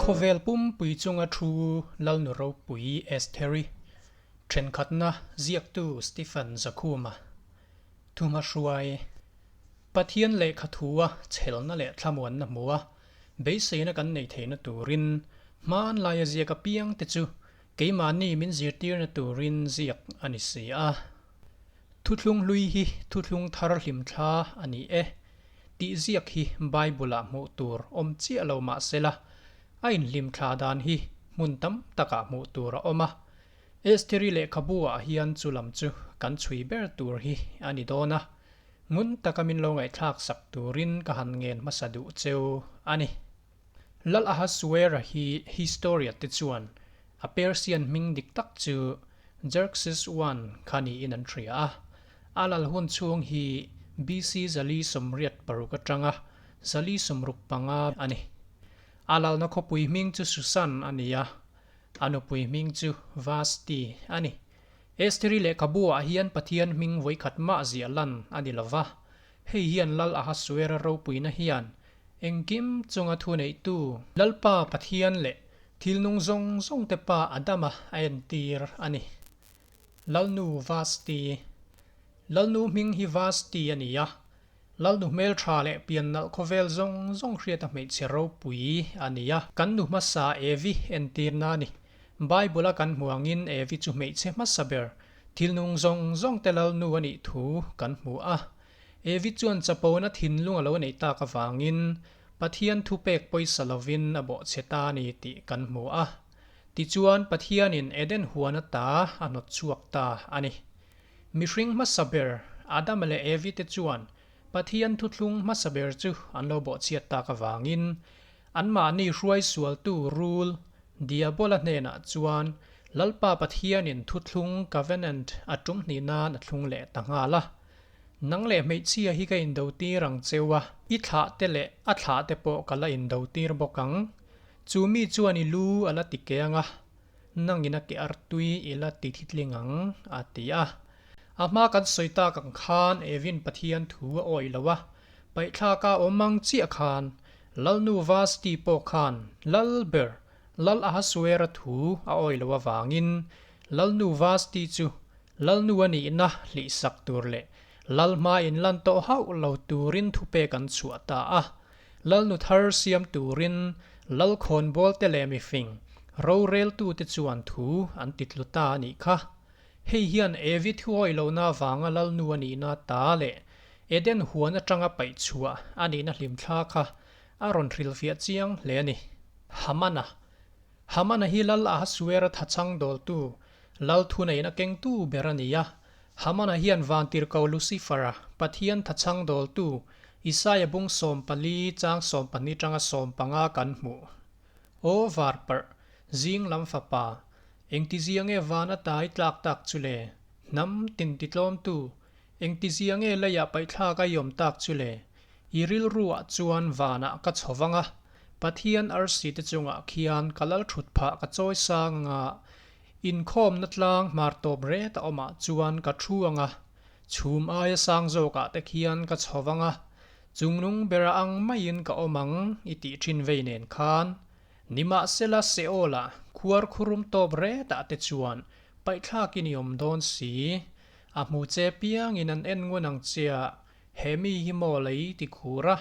Khawvel pumpui chunga thu Lalnu ropui Estheri, thenkhatna ziaktu Stephen Zakhuma, Thuhmahruai, Pathian lehkha thua chhelna leh thlamuanna hmua beiseina kan nei theihna turin hmanlaia ziak apiangte chu keimahni min zirtirna turin ziak a ni si a. Thuthlung hlui hi thuthlung thar hlimthla a ni e tih ziak hi Bible-ah hmuh tur awm chiah lo mah sela, a inhlimthla dan hi hmun tam takah hmuh tur a awm a. Estheri lehkhabu-ah hian chu lam chu kan chhui ber tur hi a ni dawn a, ngun taka min lo ngaihthlak sak turin ka han ngen hmasa duh cheu a ni. Lal Ahasuera hi Historia te chuan a Persian hming dik tak chu Xerxes I kha niin an hria a, a lal hun chhung hi BC 486 atanga 465 a ni. A lalna khawpui hming chu Susan a ni a, A nupui hming chu Vasti a ni. Estheri lehkhabu-ah hian Pathian hming vawikhat mah ziah lan a ni lo va. Hei hian Lal Ahasuera ropuina hian engkim chunga thuneihtu Lalpa Pathian leh thil nung zawng zawngte pa Adama a entir a ni. Lalnu Vasti Lalnu hming hi Vasti a ni a, Lalnu hmeltha leh pian nalh khawvel zawng zawng hriata hmeichhe ropui a ni a. Kan nu hmasa Evi entirna a ni. Bible-a kan hmu angin Evi chu hmeichhe hmasa ber, thil nung zawng zawngte Lalnu a nih thu kan hmu a. Evi chuan chapona thinlung a lo neih tak avangin Pathian thupek pawisa lovin a bawhchhe ta a ni tih kan hmu a. Tichuan Pathianin Eden huan ata a hnawt chhuak ta a ni. Mihring hmasa ber Adama leh Evi te chuan Pathian thuthlung hmasa ber chu an lo bawhchhiat tak avangin anmahni hruai sualtu rul Diabola hnenah chuan Lalpa Pathianin thuthlung covenant a tum hnih nan a thlung leh ta nghal a. Nang leh hmeichhia hi ka indotir ang cheu a, i thlah te leh a thlah te pawh ka la indotir bawk ang. Chu mi chuan i lu a la ti keng a, Nangin a ke artui i la ti thitling ang, a ti a. A hma kan sawi tak ang khan Evin Pathian thu a awih lo a, paihthlaka awm ang chiah khan Lalnu Vasti pawh khan Lal ber Lal Ahasuera thu a awih loh avangin Lalnu Vasti chu Lalnu a nihna hlihsak tur leh Lal hma inlan tawh hauh lo turin thupek an chhuah ta a. Lalnu thar siam turin Lalkhawnbawl te leh mifing roreltute chuan thu an ti tlu ta a nih kha. Hei hian Evi thuawih lohna avanga Lalnu a nihna ta leh Eden huan atanga paih chhuah a nihna hlimthla kha a rawn hrilhfiah chiang hle a ni. Hamana Hamana hi Lal Ahasuera thachang dawltu, Lal thuneihna kengtu ber a ni a. Hamana hian Vantirhko Lucifer-a, Pathian thachang dawltu, Isaia bung 14 chang 12 tanga 15 kan hmuh. Aw varparh, zing lam fapa, engtizia nge van ata i tlak tak chu le? Hnam tin titlawmtu, engtizia nge leiah paihthlak a i awm tak chu le? I rilruah chuan vanah ka chho vang a, Pathian arsi te chungah khian ka lal thut phah ka chawi sang anga, Inkhawmna tlang hmar tawp ret a awmah chuan ka thu ang a, chhum aia sang zawkah te khian ka chho vang a, chungnung bera ang maiin ka awm ang i tih thin vei nen khan. Nimahsela Seol-a khuar khurum tawp retah te chuan paihthlakin i awm dawn si. A hmu che piangin an en ngun ang chia, he mi hi maw lei ti khur a,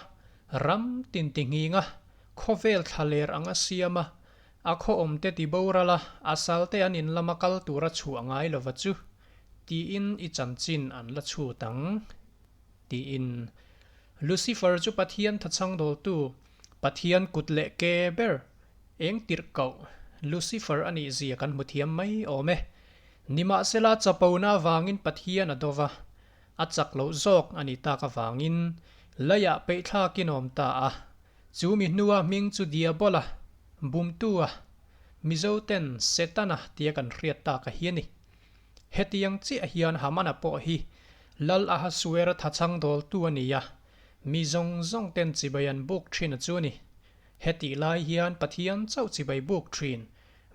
ram tin ti nghing a, khawvel thlaler ang a siam a, A khaw awmte ti boral a, a salte an in lama kal tura chhuah ngai lova chu, tiin i chanchin an la chhut ang, tiin. Lucifer chu Pathian thachhang dawltu, Pathian kut leh ke ber, eng tirh koh, Lucifer a nih zia kan hmu thiam mai awm e. Nimahsela chapona avangin Pathian a do va, a chak loh zawk a nih tak avangin leiah peihthlakin awm ta a. Chu mi hnua hming chu Diabola, Bumtua, Mizo ten Setana tia kan hriat tak a hi a ni. Hetiang chiah hian Hamana pawh hi Lal Ahasuera thachhang dawltu a ni a, mi zawng zawng ten chibai an buk thin a chu a ni. Hetih lai hian Pathian chauh chibai buk thin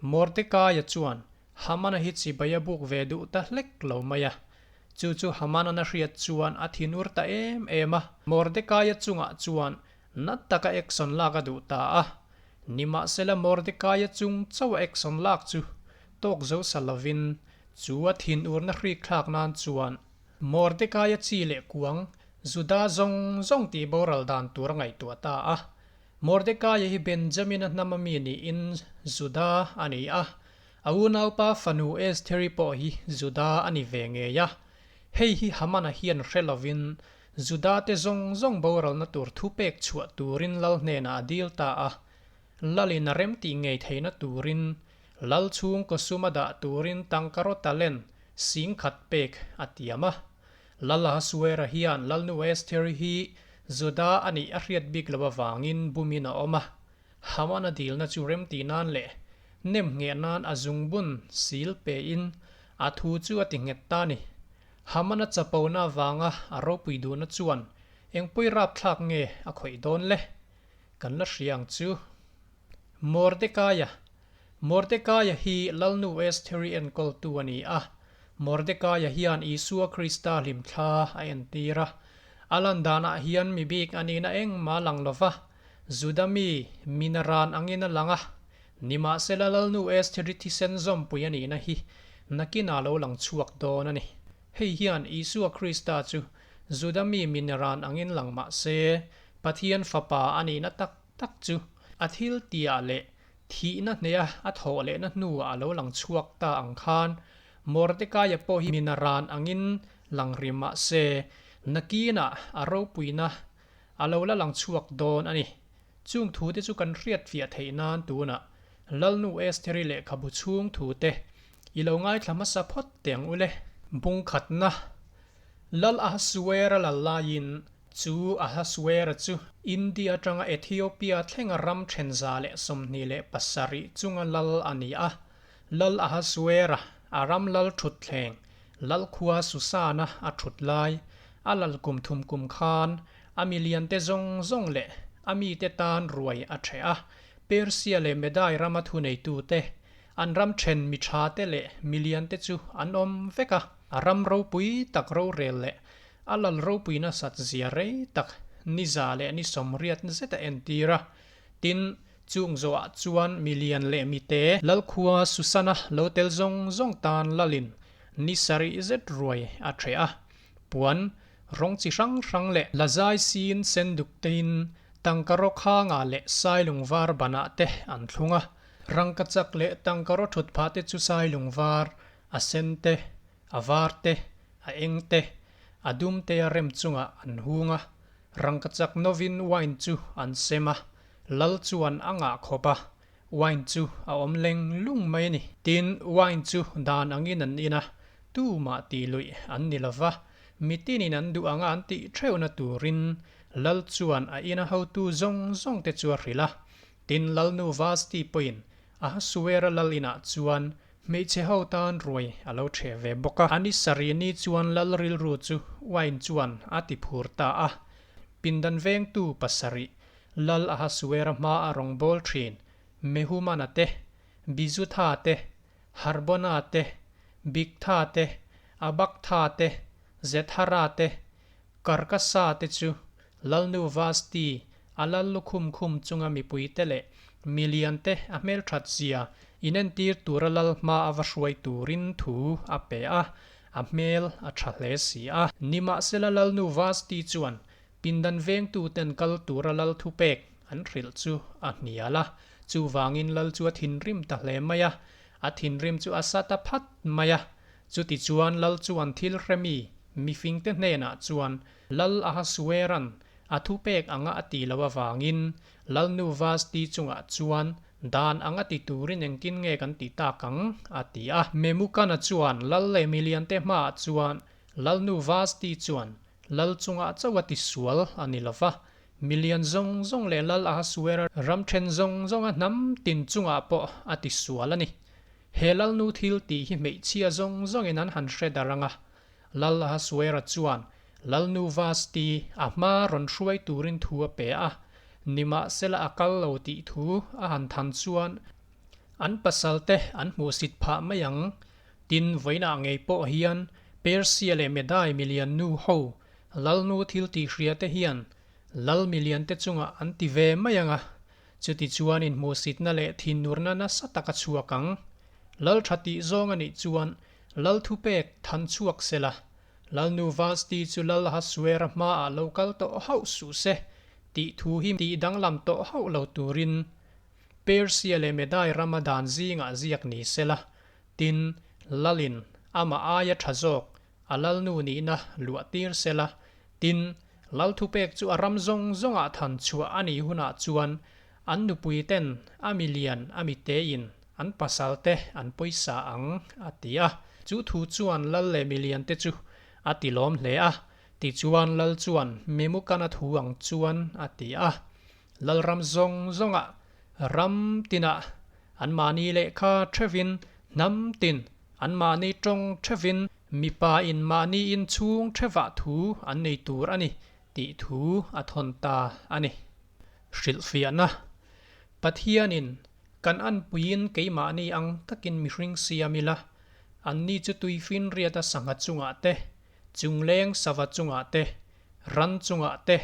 Mordekaia chuan Hamana hi chibai a buk ve duh ta hlek lo mai a. Chu chu Hamanan a hriat chuan a thinur ta em em a, Mordekaia chungah chuan nat taka action lak a duh ta a. Nimahsela Mordekaia chung chauh a action lak chu tawk zo sa lovin chu a thinurna hrik thlak nan chuan Mordekaia chi leh kuang Juda zawng zawng tih boral dan tur a ngaihtuah ta a. Mordekaia hi Benjamina hnama mi niin Juda a ni a, a unaupa fanu Estheri pawh hi Juda a ni ve ngei a. Hei hi Hamana hian hre lovin Judate zawng zawng boralna tur thupek chhuah turin lal hnenah a dil ta a. Lalin a remtih ngei theihna turin lal chhungkaw suma dah turin tangkaraw talent singkhat pek a tiam a. Lal Ahasuera hian Lalnu Estheri hi Juda a nih a hriat bik lo avangin bumin a awm a. Haman a dilna chu remtih nan leh nem ngheh nan a zungbun sil pein a thu chu a ti nghet ta a ni. Haman a chapona avanga a ropui duhna chuan engpawi rapthlak nge a khawih dawn le? Kan la hria ang chu. Mordekaia Mordekaia hi Lalnu Estheri enkawltu a ni a. Mordekaia hian Isua Krista hlimthla a entir a. A lan danah hian mi bik a nihna engmah a lang lo va, Juda mi, mina ran angin a lang a. Nimahsela Lalnu Estheri thisen zawmpui a nihna hi nakinah lo lang chhuak dawn a ni. Hei hian Isua Krista chu Juda mi mina ran angin lang mah se, Pathian Fapa a nihna tak tak chu a thil tiah leh thihna hneha a thawh lehna hnuah a lo lang chhuak ta ang khan Mordekaia pawh hi mina ran angin lang ri mah se, nakinah a ropuina a lo la lang chhuak dawn a ni. Chung thute chu kan hriat fiah theih nan tunah Lalnu Estheri lehkhabu chhung thute i lo ngaithla hmasa phawt teh ang u le. Bungkhatna, Lal Ahasuera lal laiin chu Ahasuera chu India atanga Ethiopia thlenga ram 127 chunga lal a ni a. Lal Ahasuera a ram lal thutthleng Lalkhua Susana a thut lai, a lal kum thum kum khan a miliante zawng zawng leh a mite tan ruai a ṭheh a, Persia leh Medai rama thuneitute, an ram ṭhen mi ṭhate leh miliante chu an awm vek a. A ram ropui tak rorel leh a lal ropui nasat zia rei tak ni za leh ni 80 zet a entir a, tin, Chung zawhah chuan milian leh mite Lalkhua Susana lo tel zawng zawng tan lalin ni sarih zet ruai a ṭheh a. Puan, rawng chi hrang hrang leh lazai sin sen duk tein tangkaraw khangah leh sailung var banah te an thlung a. Rangkachak leh tangkaraw ṭhut phah te chu sailung var, a sen te, a var te, a eng te, a dum te a rem chungah an hung a. Rangkachak novin wine chu an sem a, Lal chuan a ngah khawp a, wine chu a awm leng lung mai a ni. Tin, wine chu dan angin an in a, tumah tih luih an ni lo va, mitinin an duh anga an tih theuhna turin Lal chuan a ina hotu zawng zawngte chu a hrilh a. Tin, Lalnu Vasti pawhin Ahasuera lal inah chuan hmeichhe ho tan ruai a lo ṭheh ve bawk a. A ni sarih ni chuan lal rilru chu wine chuan a ti phur ta a, pindan vengtu pasarih Lal Ahasuera hma a rawngbâwl ṭhîn, Mehumana te, Bizutha te, Harbona te, Bigtha te, Abaktha te, Zethara te, Karkasa te chu Lalnu Vasti a lal lukhum khum chunga mipuite leh miliante a hmelṭhat zia inentîr tûra lal hma a va hruai tûrin thu a pe a, a hmel a ṭha hle si a. Nimahsela Lalnu Vasti chuan Pindan vengtuten kal tura lal thupek an hrilh chu a hnial a, chuvangin lal chu a thinrim ta hle mai a, a thinrim chu a sa ta phat mai a. Chutichuan lal chuan thil hremi mifingte hnenah chuan Lal Ahasueran a thupek anga a tih loh avangin Lalnu Vasti chungah chuan dan anga ti turin engtin nge kan tih tak ang? a ti a. Memukana chuan lal leh miliante hmaah chuan Lalnu Vasti chuan Lal chungah chauh a tisual a ni lo va, milian zawng zawng leh Lal Ahasuera ram then zawng zawnga hnam tin chungah pawh a tisual a ni. He Lalnu thil tih hi hmeichhia zawng zawngin an han hre dar ang a. Lal Ahasuera chuan Lalnu Vasti a hma rawn hruai turin thu a pe a, nimahsela a kal lo tih thu a han than chuan an pasalte an hmuhsit phah mai ang. Tin, vawiinah ngei pawh hian Persia leh Medai milian nu ho Lalnu thil tih hria te hian Lal milian te chungah an ti ve mai ang a. Chutichuan inhmuhsitna leh thinurna nasa tak a chhuak ang. Lal tha tih zawng a nih chuan Lal thupek than chhuak sela, Lalnu Vasti chu Lal Ahasuera hmaah lo kal tawh hauh suh se tih thu hi tih danglam tawh hauh lo turin Persia leh Medai rama dan zingah ziak ni sela, tin, Lalin amah aia tha zawk a Lalnu nihna luah tir sela, tin, Lal thupek chu a ram zawng zawngah than chhuah a nih hunah chuan an nupui ten a milian a mitein an pasal te an pawisa ang a ti a. Chu thu chuan Lal leh milian te chu a ti lawm hle a, tichuan Lal chuan Memukana thu ang chuan a ti a. Lalram zawng zawngah ram tinah anmahni lehkha theuhin hnam tin anmahni tawng theuhin Mipa in mahni in chhung thevah thu an nei tur a ni tih thu a thawn ta a ni. Hrilhfiahna, Pathianin kan anpuiin keimahni ang takin mihring siam ila, anni chu tuifinriata sangha chungah te, chungleng sava chungah te, ran chungah te,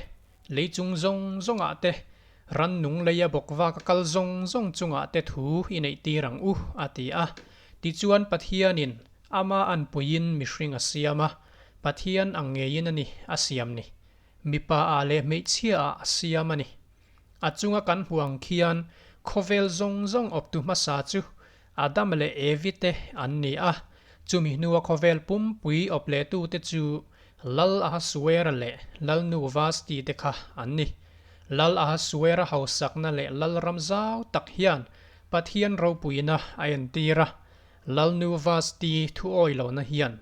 lei chung zawng zawngah te, rannung leia bawkvak a kal zawng zawng chungah te thu i neihtir ang u, a ti a. Tichuan Pathianin Ama anpuiin mihring a siam a, Pathian ang ngeiin a ni a siam ni. Mipa ah leh hmeichhia ah a siam a ni. A chunga kan hmuh ang khian khawvel zawng zawng awptu hmasa chu Adam leh Evi te an ni a, chumi hnua khawvel pumpui awp lehtute chu Lal Ahasuera leh Lalnu Vasti te kha an ni. Lal Ahasuera hausakna leh Lal ram zau tak hian Pathian ropuina a entir a, Lalnu Vasti thu awih lohna hian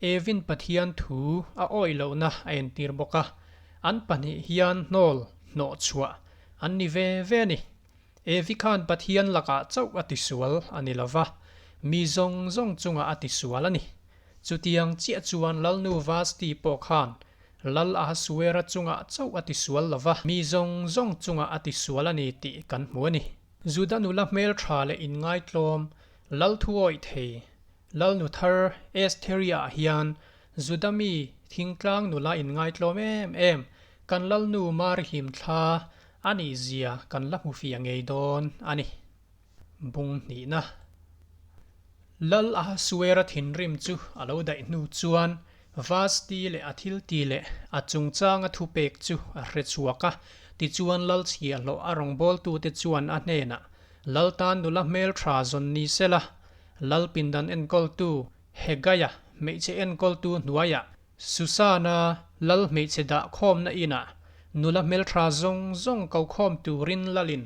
Evin Pathian thu a awih lohna a entir bawk a, an pahnih hian hnawl hnawh chhuah an ni ve ve a ni. Evi khan Pathian lakah chauh a tisual a ni lo va, mi zawng zawng chungah a tisual a ni. Chutiang chiah chuan Lalnu Vasti pawh khan Lal Ahasuera chungah chauh a tisual lo va, mi zawng zawng chungah a tisual a ni tih kan hmu a ni. Juda nula hmeltha leh inngaitlawm Lal thuawih thei Lalnu thar Estheri-ah hian Juda mi thingtlang nula inngaitlawm em em kan Lalnu Mari hlimthla a nih zia kan la hmu fiah ngei dawn a ni. Bung hnihna Lal Ahasuera thinrim chu a lo daih hnu chuan Vasti leh a thilti leh a chungchanga thupek chu a hre chhuak a, tichuan Lal chhiahhlawh a rawngbawltute chuan a hnenah Lal tan nula hmeltha zawn ni sela, Lal pindan enkawltu Hegaia hmeichhe enkawltu hnuaiah Susana Lal hmeichhe dah khawmna inah nula hmeltha zawng zawng ko khawm turin Lalin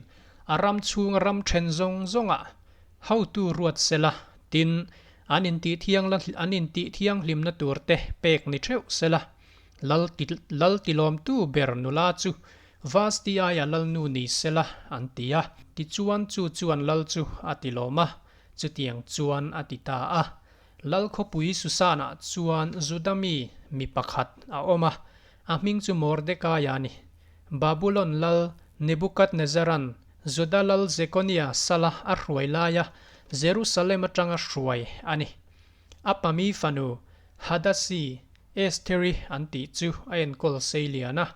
a ram chhunga ram then zawng zawngah hotu ruat sela, tin, an intih thiang an intih thianghlimna turte pek ni theuh sela. Lal Lal tilawmtu ber nula chu Vasti aia Lalnu ni sela an ti a. Tichuan chu chuan Lal chu a tilawm a, chutiang chuan a ti ta a. Lal khawpui Susanah chuan Juda mi mi pakhat a awm a, a hming chu Mordekaia a ni. Babulon lal Nebukadnezaran Juda lal Jekonia sala a hruai laia Jerusalem atanga hruai a ni. A pami fanu Hadasi, Estheri an tih chu a enkawl sei lian a.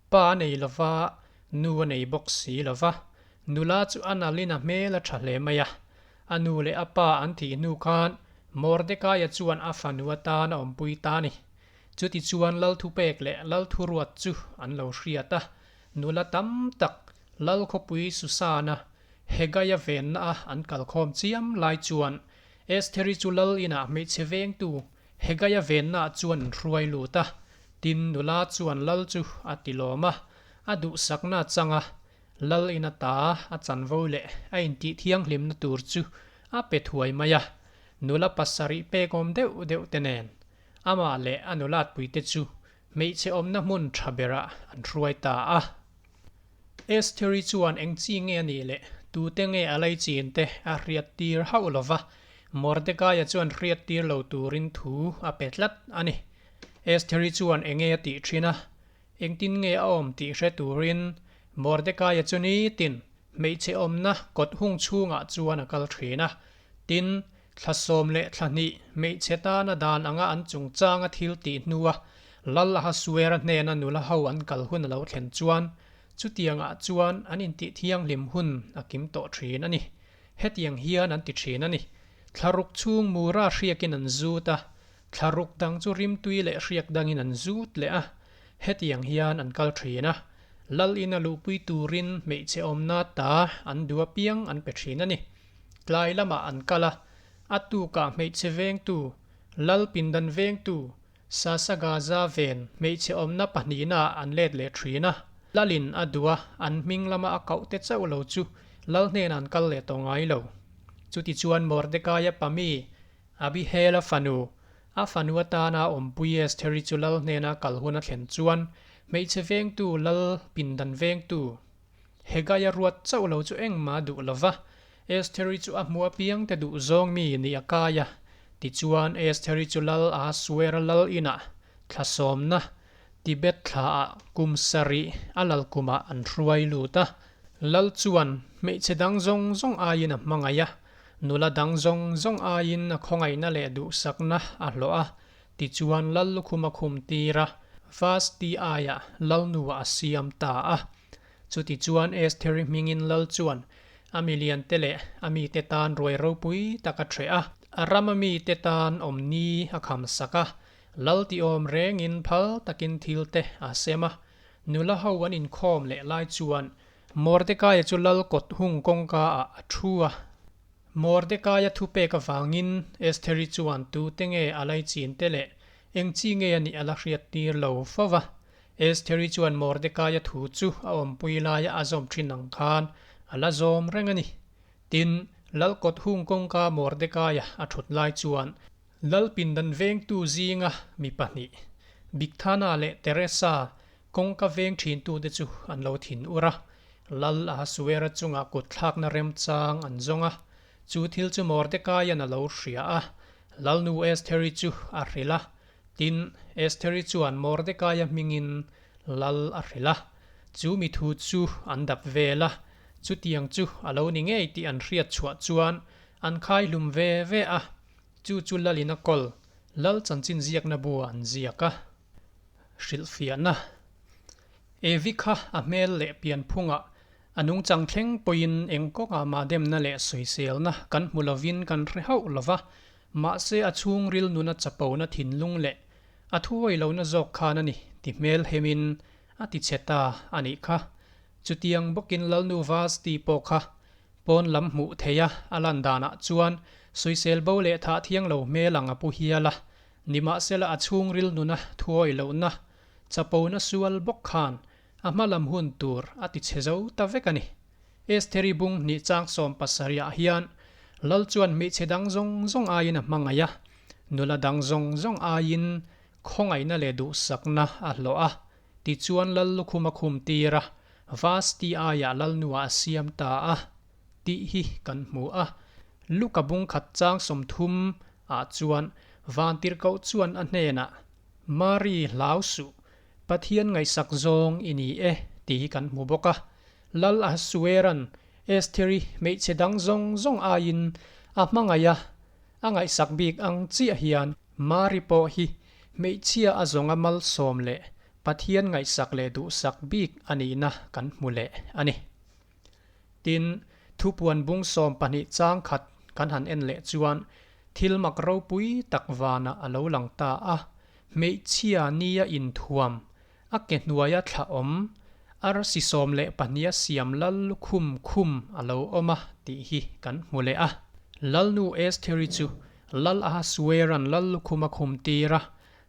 Pa a nei lo va, nu a nei bawk si lo va. Nula chu a nalin a hmel a tha hle mai a. A nu leh a pa an thih hnu khan Mordekaia chuan a fanu atan a awmpui ta a ni. Chutichuan Lal thupek leh Lal thuruat chu an lo hriat a, nula tam tak Lal khawpui Susana Hegaia venna a an kalkhawm chiam lai chuan Estheri chu Lal inah hmeichhe vengtu Hegaia venna chuan an hruai lut a, tin nula chuan Lal chu a ti lawm a, a duhsakna chang a, Lal in a ta a chanvo leh a intih thianghlimna tur chu a pe thuai mai a, nula pasarih pekawm deuh deuh te nen Amah leh a nulatpuite chu hmeichhe awmna hmun tha berah an hruai ta a. Estheri chuan eng chi nge a nih leh tute nge a lei chin te a hriat tir hauh lo va, Mordekaia chuan hriat tir lo turin thu a pe tlat a ni. Estheri chuan enge a tih thin a, engtin nge a awm tih hre turin Mordekaia chu nitin hmeichhe awmna kawt hung chhungah chuan a kal thin a, tin, Thla 12 hmeichhe tana dan anga an chungchanga thil tih hnua Lal Ahasuera hnena nula ho an kal hun a lo thlen chuan, Chutiangah chuan an intih thianghlim hun a kim tawh thin a ni. Hetiang hian an ti thin a ni. Thlaruk chhung mura hriakin an zut a, thlaruk dang chu rimtui leh hriak dangin an zut leh a. Hetiang hian an kal thin a. Lal ina luhpui turin hmeichhe awmna ta an duh apiang an pe thin a ni. Tlai lamah an kal a, a tukah hmeichhe vengtu, lal pindan vengtu, Sasagaza ven hmeichhe awmna pahnihnaah an let leh thin a. Lalin a duh a, an hming lama a koh te chauh lo chu lal hnenah an kal leh tawh ngai lo. Chutichuan Mordekaia pami, Abihail-a fanu, a fanu atana awmpui Estheri chu lal hnena kal hun a thlen chuan hmeichhe vengtu lal pindan vengtu, Hegaia ruat chauh lo chu engmah a duh lo va, Estheri chu a hmu apiang te duh zawng mi nih a kai a. Tichuan, Estheri chu lal Ahasuera lal inah thla sawmna Tibet thlaah kum sarih a lal kumah an hruai lut a. Lal chuan hmeichhe dang zawng zawng aiin a hmangaih a, nula dang zawng zawng aiin a khawngaihna leh duhsakna a hlawh a. Tichuan, lal lukhum a khum tir a, Vasti aiah lalnuah a siam ta a. Chutichuan Estheri hmingin lal chuan a miliante leh a mite tan ruai ropui tak a ṭheh a, a rama mite tan awmni a khamsak a, lal tiawm rengin phal takin thil te a sem a. Nula ho an inkhawm leh lai chuan Mordekaia chu lal kawt hung kawngka ah a ṭhu a. Mordekaia thupek avangin Estheri chuan tute nge a laichin te leh eng chi nge a nih a la hriattir lo fo va. Estheri chuan Mordekaia thu chu a awmpui laia a zawm thin ang khan a la zawm reng a ni. Tin, lal kawt hung kawngka Mordekaia a thut lai chuan lal pindan vengtu zinga mi pahnih, Bigthana leh Teresa, kawngka veng thintute chu an lo thin ur a. Lal Ahasuera chungah kut thlakna remchang an zawng a. Chu thil chu Mordekaia'n a lo hria a, Lalnu Estheri chu a hrilh a. Tin, Estheri chuan Mordekaia hmingin lal a hrilh a, chu mi thu chu an dap vel a, chutiang chu a lo ni ngei tih an hriat chhuah chuan an khai hlum ve ve a, chu chu lalin a kawl, lal chanchin ziakna bu ah an ziak a. Hrilhfiahna. Evi kha a hmel leh pianphungah a nungchang thleng pawhin eng kawngah mah demna leh sawiselna kan hmu lovin kan hre hauh lo va, Mahse a chhungril nuna chapona thinlung leh a thuawi lohna zawk khan a ni ti hmel hemin a ti chhe ta a nih kha. Chutiang bawkin Lalnu Vasti pawh kha pawn lam hmuh theia a lan danah chuan sawisel bo leh thah thiang lo hmel ang a pu hial a, nimahsela a chhungril nuna thuawi lohna chapona sual bawk khan a hma lam hun tur a ti chhe zo ta vek a ni. Estheri bung hnih chang 70 ah hian Lal chuan hmeichhe dang zawng zawng aiin a hmangaih a, nula dang zawng zawng aiin khawngaihna leh duhsakna a hlawh a, tichuan Lal lukhum a khum tir a, Vasti aiah Lalnuah a siam ta a tih hi kan hmu a. Luka bung khat chang 30 ah chuan Vantirhkoh chuan a hnenah, Mari hlau suh, Pathian ngaihsak zawng i ni e tih hi kan hmu bawk a. Lal Ahasueran Estheri hmeichhe dang zawng zawng aiin a hmangaih a, a ngaihsak bik ang chiah hian Mari pawh hi hmeichhia a zawnga malsawm leh Pathian ngaihsak leh duhsak bik a nihna kan hmu leh a ni. Tin, thupuan bung 12 chang khat kan han en leh chuan thil mak ropui tak vanah a lo lang ta a, hmeichhia nia inthuam A ke hnuaia thla awm, arsi 12 a siam lal lukhum khum a lo awm a tih hi kan hmu leh a. Lalnu Estheri chu Lal Ahasueran lal lukhum a khum tir a,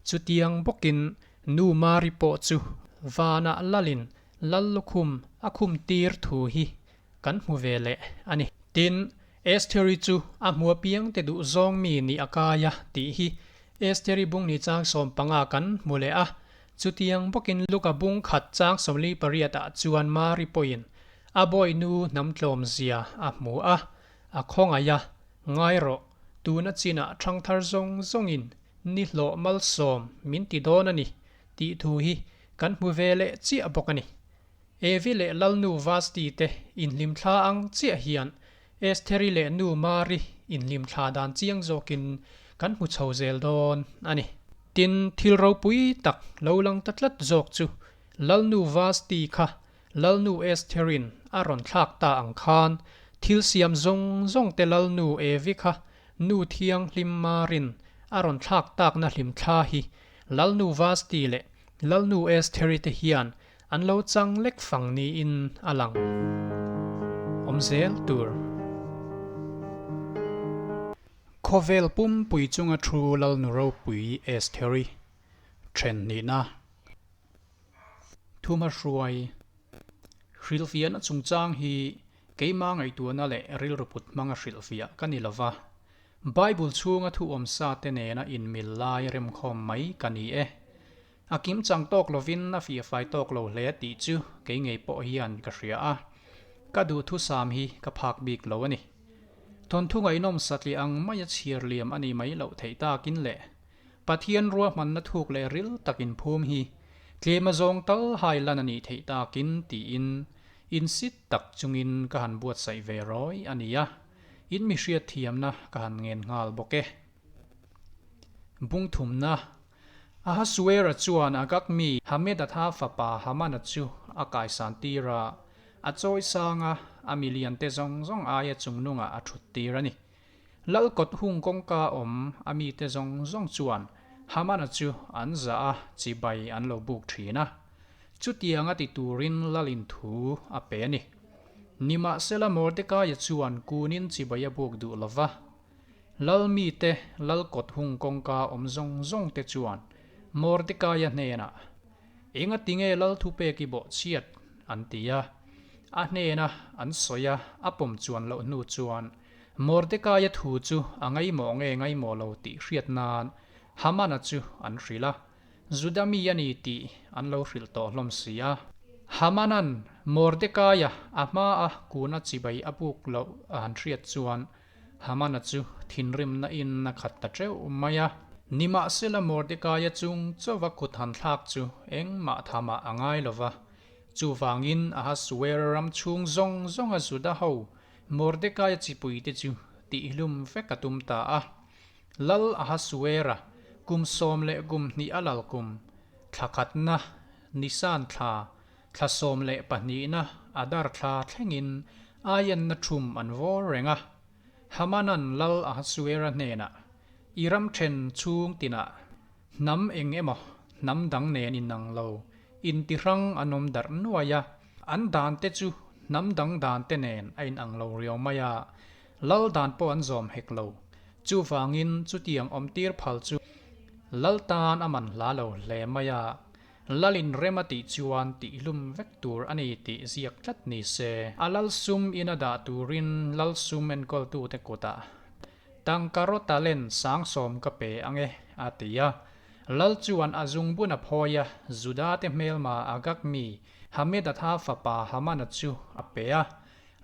chutiang bawkin nu Mari pawh chu vanah lalin lal lukhum a khum tir thu hi kan hmu ve leh a ni. Tin, Estheri chu a hmu apiangte duh zawng mi nih a kai a tih hi Estheri bung ni chang 15 kan hmu leh a. Chutiang bawkin Luka bung khat chang 48 ah chuan Mari pawhin a bawihnu hnam tlawm zia a hmu a, a khawngaih a, Ngai rawh, tuna chinah thangthar zawng zawngin ni hlawh malsawm min ti dawn a ni tih thu hi kan hmu ve leh chiah bawk a ni. Evi leh Lalnu Vasti te inhlimthla ang chiah hian Estheri leh nu Mari inhlimthla dan chiang zawkin kan hmu chho zel dawn a ni. Tin, thil ropui tak lo lang ta tlat zawk chu Lalnu Vasti kha. Lalnu Estherin a rawn thlak ta ang khan thil siam zawng zawng te Lalnu Evi kha Nu Thianghlim Marin a rawn thlak takna hlimthla hi Lalnu Vasti leh Lalnu Estheri te hian an lo chang lek fang niin a lang. Awm zel tur. Khawvel pumpui chunga thu Lalnu ropui Estheri then hnihna. Thumahruai hrilhfiahna chungchang hi keima ngaihtuahna leh rilru put hmanga hrilhfiah ka ni lova, Bible chhunga thu awmsa te nena inmil lai remkhawm mai ka ni e. A kim chang tawk lovin a fiahfai tawk lo hle tih chu kei ngei pawh hian ka hria a, ka duhthusam hi ka phak bik lo a ni. Thawnthu ngaihnawm satliah ang maia chhiar liam a ni mai loh theih takin le. Pathian ruahmanna thuk leh ril tak inphum hi tlem a zawng tal hai lan a nih theih takin tiin insit tak chungin ka han buatsaih ve rawi a ni a, in mi hriatthiamna ka han ngen nghal bawk e. Bungthumna Ahasuera chuan Agag mi Hamedatha fapa Hamana chu a kaisan tir a, a chawi sang a, a miliante zawng zawng aia chungnungah a thut tir a ni. Lal kawt hung kawngka awm a mite zawng zawng chuan Hamana chu an zah a, chibai an lo buk thin a. Chutianga ti turin Lalin thu a pe a ni. Nimahsela Mordekaia chuan kunin chibai a buk duh lo va. Lal mite Lal kawt hung kawngka awm zawng zawng te chuan Mordekaia hnenah, Enga tinge Lal thupek i bawh chhiat? an ti a. A hnena an sawi a, a pawm chuan loh hnu chuan Mordekaia thu chu a ngaimawh nge ngaimawh lo tih hriat nan Hamana chu an hrilh a. Juda mi a ni tih an lo hrilh tawh hlawm si a. Hamanan Mordekaia a hmaa kuna chibai a buk loh a han hriat chuan Hamana chu thinrimna in a khat ta teuh mai a. Nimahsela Mordekaia chung chauva kut han thlak chu engmah thamah a ngai lo va. Chuvangin Ahasuera ram chhung zawng zawnga Juda ho Mordekaia chipuite chu tihlum vek a tum ta a. Lal Ahasuera kum 12 a lal kum, thla khatna, Nisan thla, thla 12na Adar thla thlengin aienna thum an vawr reng a. Hamanan Lal Ahasuera hnenah, I ram then chhung tinah hnam eng emaw hnam dang nen inang lo intihrang an awm darh nuai a, an dan te chu hnam dang dan te nen a inang lo riau mai a, Lal dan pawh an zawm hek lo. Chuvangin chutiang awmtir phal chu Lal tan a man hla lo hle mai a, Lalin rem a tih chuan tihlum vek tur a ni tih ziak tlat ni se. A lal sum ina dah turin lal sum enkawltute kutah tangka raw talent 70,000 ka pe ang e, a ti a. Lal chuan a zungbun a phawi a, Judate hmelma Agag mi Hamedatha fapa Hamana chu a pe a.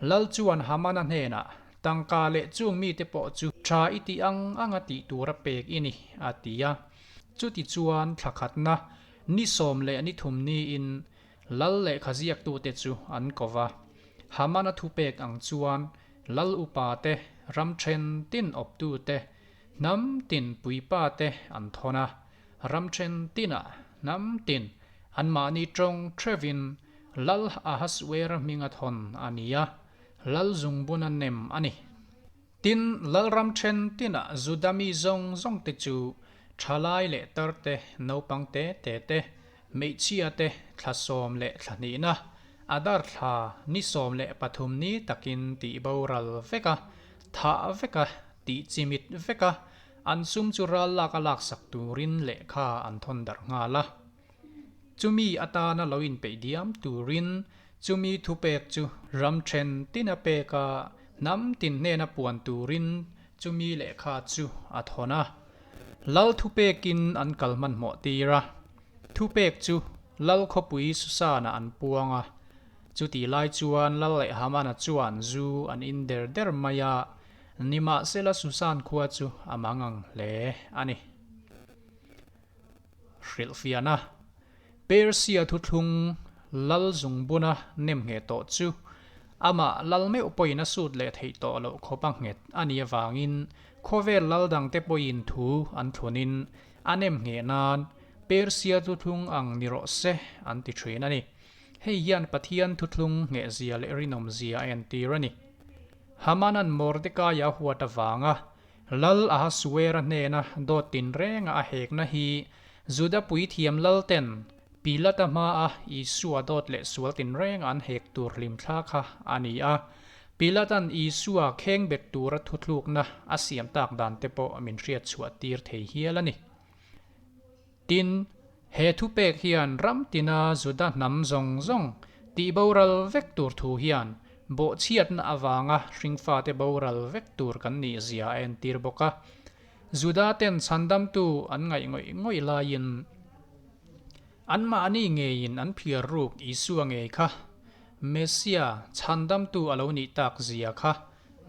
Lal chuan Hamana hnenah, Tangka leh chung mite pawh chu tha i tih ang anga tih tura pek i ni, a ti a. Chutichuan thla khatna, ni 13 niin Lal lehkha ziaktute chu an ko va. Hamana thupek ang chuan Lal upa te, ram then tin awptu te, hnam tin puipa te an thawn a. Ram then tinah hnam tin anmahni tawng theuhin Lal Ahasuera hminga thawn a ni a, Lal zungbuna nem a ni. Tin, Lalram then tinah Juda mi zawng zawngte chu thalai leh tar te, naupang te te te, hmeichhia te thla 12na, Adar thla ni 13 ni takin tih boral vek a, thah vek a, tih chimit vek a, an sum chu ral lak a laksak turin lehkha an thawn darh nghal a. Chumi atana lo inpeih diam turin chumi thupek chu ram then tin a pek a, hnam tin hnena puan turin chumi lehkha chu a thawn a. Lal thupekin an kal hmanhmawh tir a, thupek chu Lal khawpui Susanah an puang a. Chutih lai chuan Lal leh Hamana chuan zu an in der der mai a, nimahsela Susan khua chu a mangang hle a ni. Hrilhfiahna, Persia thuthlung Lal zungbuna nem ngheh tawh chu amah Lal meuh pawhin a sut leh theih tawh loh khawp a nghet a nih avangin khawvel Lal dangte pawhin thu an thlunin a nem ngheh nan Persia thuthlung ang ni rawh se an ti thin a ni. Hei hian Pathian thuthlung nghehzia leh rinawmzia a entir a ni. Hamanan Mordekaia huat avanga Lal Ahasuera hnena dawt tinrenga a hekna hi Juda puithiam lalten Pilata hmaa Isua dawt leh sual tinrenga an hek tur hlimthla kha a ni a. Pilatan Isua khengbet tura thuthlukna a siam tak dan te pawh min hriat chhuah tir thei hial a ni. Tin, he thupek hian ram tina Juda hnam zawng zawng tih boral vek tur thu hian bawhchhiatna avanga hringfate boral vek tur kan nih zia a entir bawk a. Juda ten chhandamtu an ngaih ngawih ngawih laiin anmahni ngeiin an phiar ruk Isua ngei kha Messia chhandamtu a lo nih tak zia kha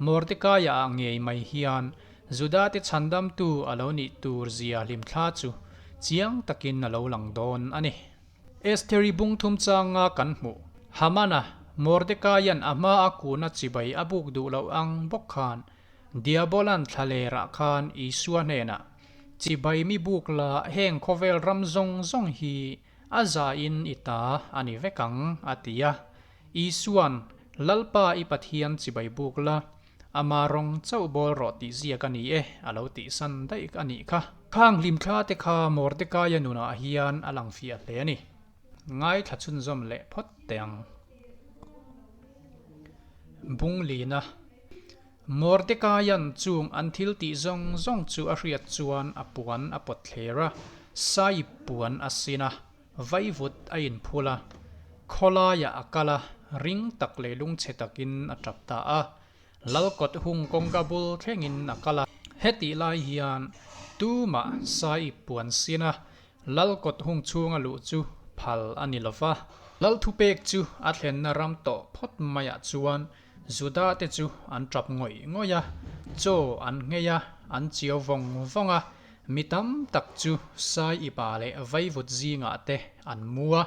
Mordekaia-ah ngei mai hian Judate chhandamtu a lo nih tur zia hlimthla chu chiang takin a lo lang dawn a ni. Estheri bung thum changa kan hmuh Hamana, Mordekaia'n a hma a kuna chibai a buk duh loh ang bawk khan Diabola'n thlalerah khan Isua hnenah, Chibai mi buk la heng khawvel ram zawng zawng hi a zain i ta a ni vek ang, a ti a. Isua'n, Lalpa i Pathian chibai buk la, ama rawng chauh bawl rawh tih ziak a ni e, a lo tihsan daih a nih kha. Khang hlimthla te kha Mordekaia nunah hian a lang fiah hle a ni. Ngaithla chhunzawm leh phawt teh ang. Bunglina. Mordekaia'n chung an thil tih zawng zawng chu a hriat chuan a puan a pawt thler a, Saip puan a sin a. Vaivut a inphul a, khawlaiah a kal a, ring tak leh lungchhe takin a tap ta a. Lalkawt hung kawngka bul thlengin a kal a. Hetih lai hian tumah Saip puan sin a, Lalkawt hung chhunga luh chu phal a ni lo va. Lal thupek chu a thlenna ram tawh phawt maiah chuan Juda te chu an tap ngawih ngawih a, chaw an nghei a, an chiau vawng vawng a. Mi tam tak chu Sai ipa leh vaivut zingah te an mu a.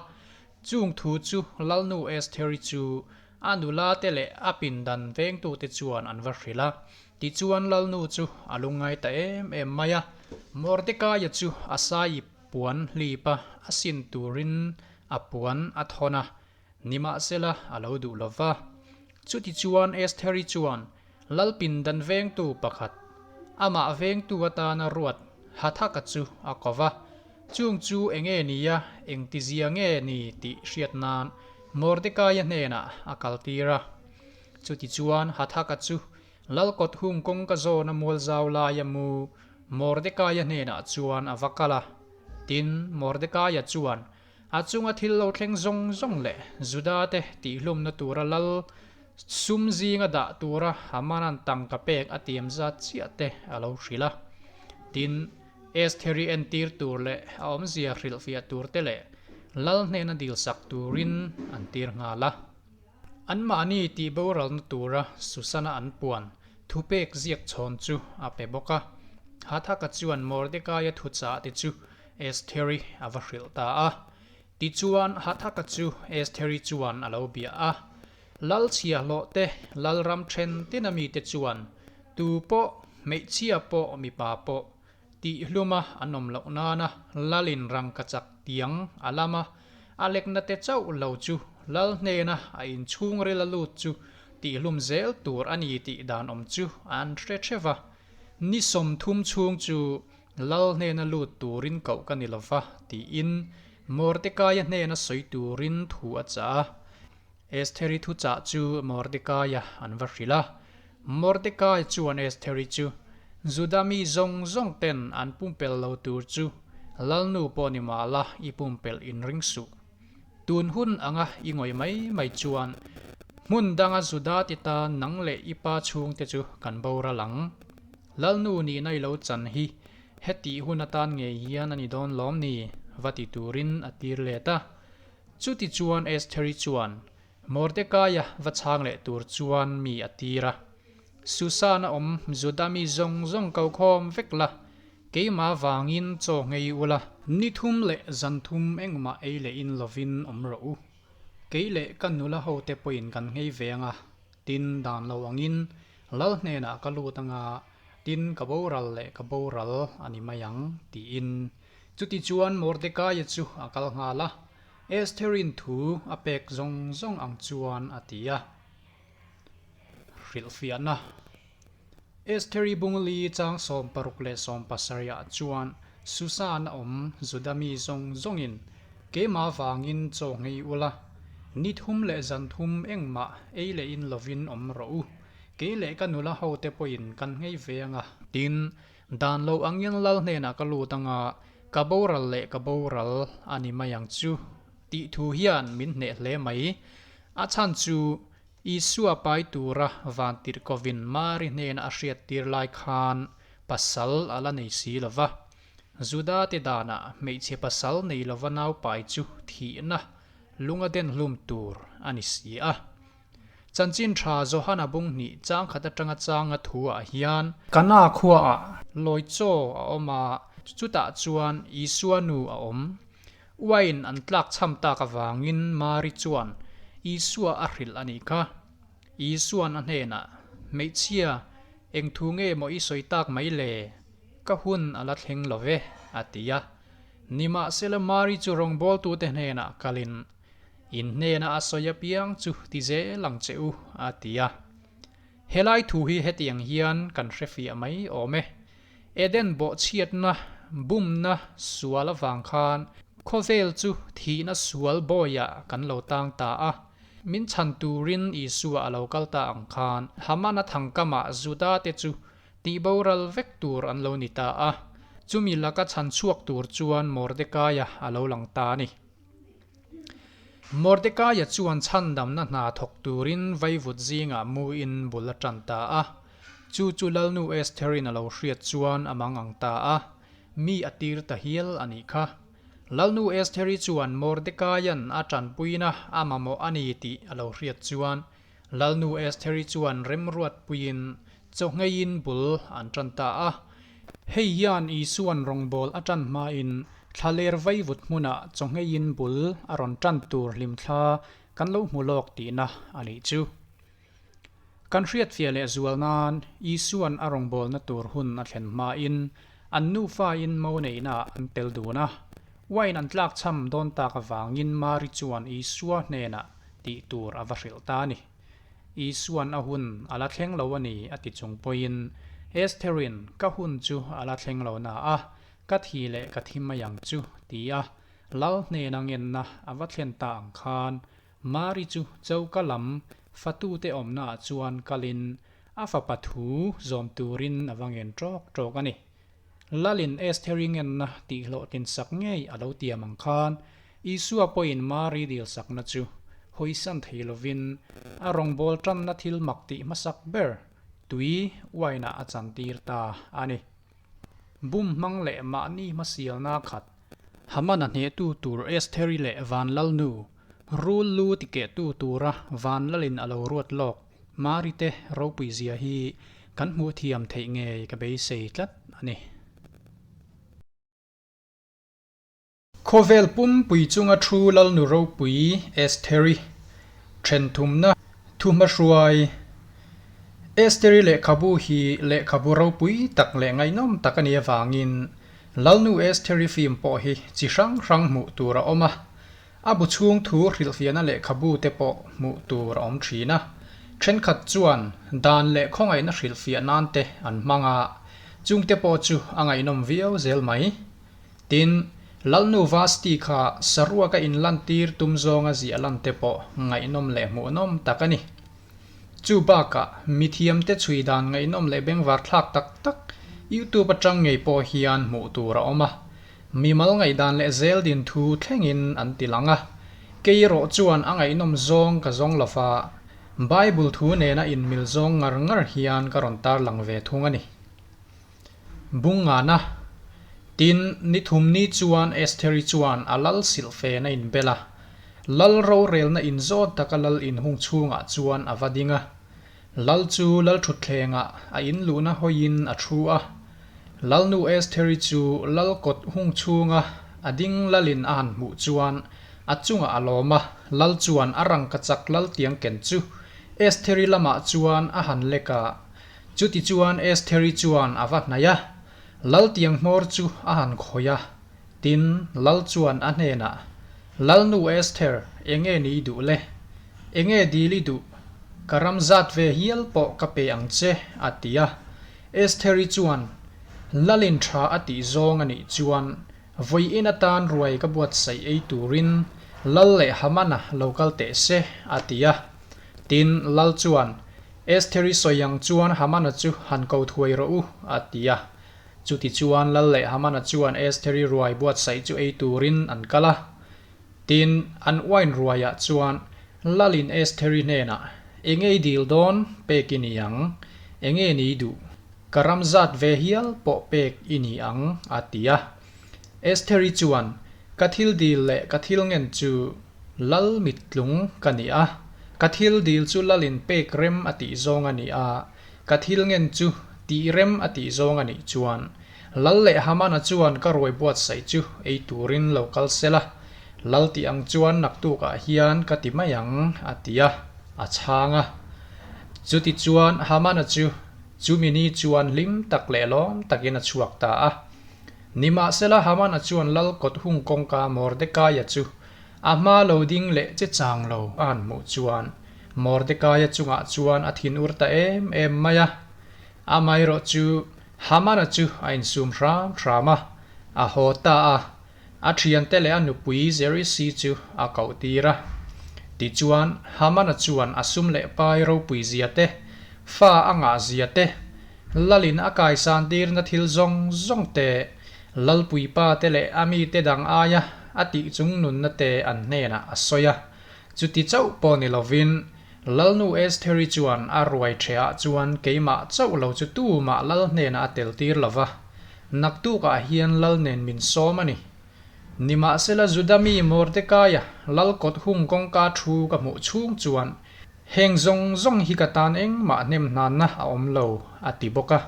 Chung thu chu Lalnu Estheri chu a nula te leh a pindan vengtute chuan an va hrilh a. Tichuan Lalnu chu a lungngai ta em em mai a. Mordekaia chu a Sai ip puan hlip a, a sin turin a puan a thawn a, nimahsela a lo duh lo va. Chutichuan Estheri chuan Lal pindan vengtu pakhat, amah vengtu atana ruat Hathaka chu a ko va. Chung chu eng nge ni a, engtizia nge ni tih hriat nan Mordekaia hnenah a kaltir a. Chutichuan Hathaka chu Lal kawt hung kawngka zawna mual zau laia mu Mordekaia hnenah chuan a va kal a. Tin, Mordekaia chuan A chunga thil lo thleng zawng zawng leh Juda-te tihhlumna tura lal sum zinga dah tura Hamanan tangka pek a tiam zat chiah te a lo hrilh a. Tin, Estheri entir tur leh a awmzia hrilhfiah tur te leh lal hnena dilsak turin an tir nghal a. Anmahni tih boralna tura Susana an puan thupek ziak chhawn chu a pe bawk a. Hathaka chuan Mordekaia thuchah te chu Estheri a va hrilh ta a. Tichuan Hathaka chu Estheri chuan a lo bia a. Lal chhiahhlawh te, lal ram then tina mite chuan tu pawh, hmeichhia pawh, mipa pawh, Tihhluma an awm loh nana Lalin rangkachak tiang a lam a, a lekna te chauh lo chu Lal hnena a inchhungril a lut chu tihhlum zel tur a ni tih dan awm chu an hre theuh va. Ni 30 chhung chu Lal hnena lut turin koh ka ni lo va tiin Mordekaia hnena sawi turin thu a chah a. Estheri thuchah chu Mordekaia an va hrilh a. Mordekai chuan Estheri chu, Juda mi zawng zawng ten an pumpelh lo tur chu Lalnu pawh ni mah la i pumpelh in ring suh. Tun hun anga i ngawih mai mai chuan hmun danga Juda ti ta nang leh i pa chhungte chu kan boral ang. Lalnu nihna i lo chan hi hetih hun atan ngei hian a ni dawn lawm ni? va ti turin a tir let a. Chutichuan Estheri chuan Mordekaia va chhang leh tur chuan mi a tir a. Susan a awm Juda mi zawng zawng ko khawm vek la, keimah vangin chaw nghei u la. Ni thum leh zan thum engmah ei leh in lovin awm rawh u. Kei leh ka nula hote pawhin kan nghei ve ang a, tin dan lo angin Lal hnenah ka lut ang a, tin ka boral leh ka boral a ni mai ang, tiin. Chutichuan Mordekaia chu a kal nghal a. Estheri'n thu a pek zawng zawng ang chuan a ti a. Hrilhfiahna. Estheri bungli chang 60 leh 70 ah chuan Susan a awm Juda mi zawng zawngin keimah vangin chaw nghei ula, ni thum leh zan thum engmah ei leh in lovin awm rawh u, kei leh ka nula hote pawhin kan nghei ve anga. Tin, Dan lo angin lal hnenah ka lut anga ka boral leh ka boral a ni mai ang chu tih thu hian min hneh hle mai. A chhan chu Isua pai tura vantirhkovin Mari hnena a hriattir lai khan pasal a la nei si lo va. Juda te danah hmeichhe pasal nei lova naupai chu thihna lunga den hlum tur a ni si a. Chanchin tha Johana bung hnih chang khat atanga changa thu ah hian. Kana khuaah lawi chaw a awm a, chutah chuan Isua nu a awm. Uain an tlak chham tak avangin Mari chuan Isua a hrilh a nih kha. Isuan a hnenah, Hmeichhia, eng thu nge maw i sawi tak mai le? Ka hun a la thleng lo ve, a ti a. Nimahsela Mari chu rawngbawltute hnenah kalin, In hnena a sawi apiang chu ti zel ang che u, a ti a. Helai thu hi hetiang hian kan hre fiah mai awm e. Eden bawhchhiatna, bumna, sual avang khan khawvel chu thihna sual bawiah kan lo tang ta a. Min chhan turin Isua a lo kal ta ang khan Hamana thangkamah Juda te chu tihboral vek tur an lo ni ta a. Chumi laka chhan chhuak tur chuan Mordekaia a lo lang ta a ni. Mordekaia chuan chhandamna hna thawk turin vaivut zingah muin bul a tan ta a. Chu chu Lalnu Estherin a lo hriat chuan a mang ang ta a, mi a tir ta hial a nih kha. Lalnu Estheri chuan Mordekaia'n a tanpuina a mamawh a ni tih a lo hriat chuan Lalnu Estheri chuan remruatpuiin chawhngeiin bul an tan ta a. Hei hian Isua'n rawngbâwl a tan hmain thlaler vaivut hmunah chawhngeiin bul a rawn tan tur hlimthla kan lo hmu lawk tihna a nih chu. Kan hriatfiah leh zual nan Isua'n a rawngbâwlna tur hun a thlen hmain an nufain mo neihnaah an tel dun a. Uain an tlakchham dawn tak avangin Mari chuan Isua hnenah tih tur a va hrilh ta a ni. Isua'n a hun a la thleng lo a ni a ti chung pawhin Estherin ka hun chu a la thleng lo na a, ka thi leh ka thi mai ang chu ti a Lal hnena ngenna a va thlen ta ang khan Mari chu choka lam fatute awmnaah chuan kalin a fapa thu zawm turin a va ngen ṭawk ṭawk a ni. Lalin Estheri ngenna tihhlawhtlin sak ngei a lo tiam ang khan, Isua pawhin Mari dilsakna chu hawisan thei lovin a rawngbâwl ṭanna thil mak tih hmasak ber tui uainah a chantir ta a ni. Bum hmang leh mahni hmasialna khat Hamana hnehtu tur Estheri leh Vanlalnu, rul lu tikehtu tura Vanlalin a lo ruat lawk Mari te ropui zia hi kan hmuh thiam theih ngei ka beisei tlat a ni. Khawvel pumpui chunga thu Lalnu ropui Estheri thenthumna thuhmahruai Estheri lehkhabu hi lehkhabu ropui tak leh ngaihnawm tak a nih avangin Lalnu Estheri film pawh hi chi hrang hrang hmuh tur a awm a. A bu chhung thu hrilhfiahna lehkhabu te pawh hmuh tur a awm thin a, thenkhat chuan dan leh khawngaihna hrilhfiah nan te an hmang a, chungte pawh chu a ngaihnawm viau zel mai. Tin, Lalnu Vasti kha saruaka inlantir tum zawnga ziah lan te pawh ngaihnawm leh hmuhnawm tak a ni. Chu bakah mithiamte chhui dan ngaihnawm leh bengvar thlak tak tak YouTube atang ngei pawh hian hmuh tur a awm a, Mimal ngaihdan leh zel din thu thlengin an ti lang a, kei erawh chuan a ngaihnawm zawng ka zawng lo va, Bible thu nena inmil zawng ngar ngar hian ka rawn tarlang ve thung a ni. Bungngana, Tin, ni thumni chuan Estheri chuan a lal silhfen a inbel a, lal rorelna inzawt taka lal inhung chhungah chuan a va ding a. Lal chu lal thutthlengah a inluhna hawiin a thu a. Lalnu Estheri chu lal kawt hung chhunga a ding lalin a han hmuh chuan a chungah a lawm a, lal chuan a rangkachak lal tiang ken chu Estheri lamah chuan a han lek a. Chutichuan Estheri chuan a va hnaih a, lal tiang hmawr chu a han khawih a. Tin, lal chuan a hnenah, Lalnu Esther, enge ni i duh le? Enge dil i duh? Ka ram zat ve hial pawh ka pe ang che, a ti a. Estheri chuan, Lalin tha a tih zawng a nih chuan, vawiin atan ruai ka buatsaih ei turin Lal leh Hamana lo kal teh se, a ti a. Tin, Lal chuan, Estheri sawi ang chuan Hamana chu han ko thuai rawh u, a ti a. Chutichuan Lal leh Hamana chuan Estheri ruai buatsaih chu ei turin an kal a. Tin, an uain ruaiah chuan Lalin Estheri hnenah, Enge i dil dawn? Pek i ni ang. Enge ni i duh? Ka ram zat ve hial pawh pek i ni ang, a ti a. Estheri chuan, Ka thil dil leh ka thil ngen chu Lal mittlung ka ni a. Ka thil dil chu Lalin pek rem a tih zawng a ni a. Ka thil ngen chu tih rem a tih zawng a nih chuan Lal leh Hamana chuan ka ruai buatsaih chu ei turin lo kal sel a, Lal tih ang chuan naktukah hian ka ti mai ang, a ti a, a chhang a. Chuti chuan Hamana chu chumi ni chuan hlim tak leh lawm takin a chhuak ta a. Nimahsela Hamana chuan Lal kawt hung kawngka Mordekaia chu a hma lo ding leh che chang lo a han hmuh chuan Mordekaia chungah chuan a thinur ta em em mai a. Amaherawh chu Hamana chu a insum hram hram a, a haw ta a, a thiante leh a nupui Zerisi chu a koh tir a. Tichuan, Hamana chuan a sum leh pai ropui zia te, fa a ngah zia te, Lalin a kaisan tirna thil zawng zawng te, Lalpuipa te leh a mite dang aia a tih chung nunna te an hnenah a sawi a. Chuti chauh pawh ni lovin, Lalnu Estheri chuan a ruai ṭhehah chuan keimah chauh lo chu tumah lal hnenah a tel tir lo va, naktukah hian lal nen min sawm a ni. Nimahsela Juda mi Mordekaia lal kawt hung kawngka thu ka hmuh chhung chuan heng zawng zawng hi ka tan engmah hnem hnanna a awm lo, a ti bawk a.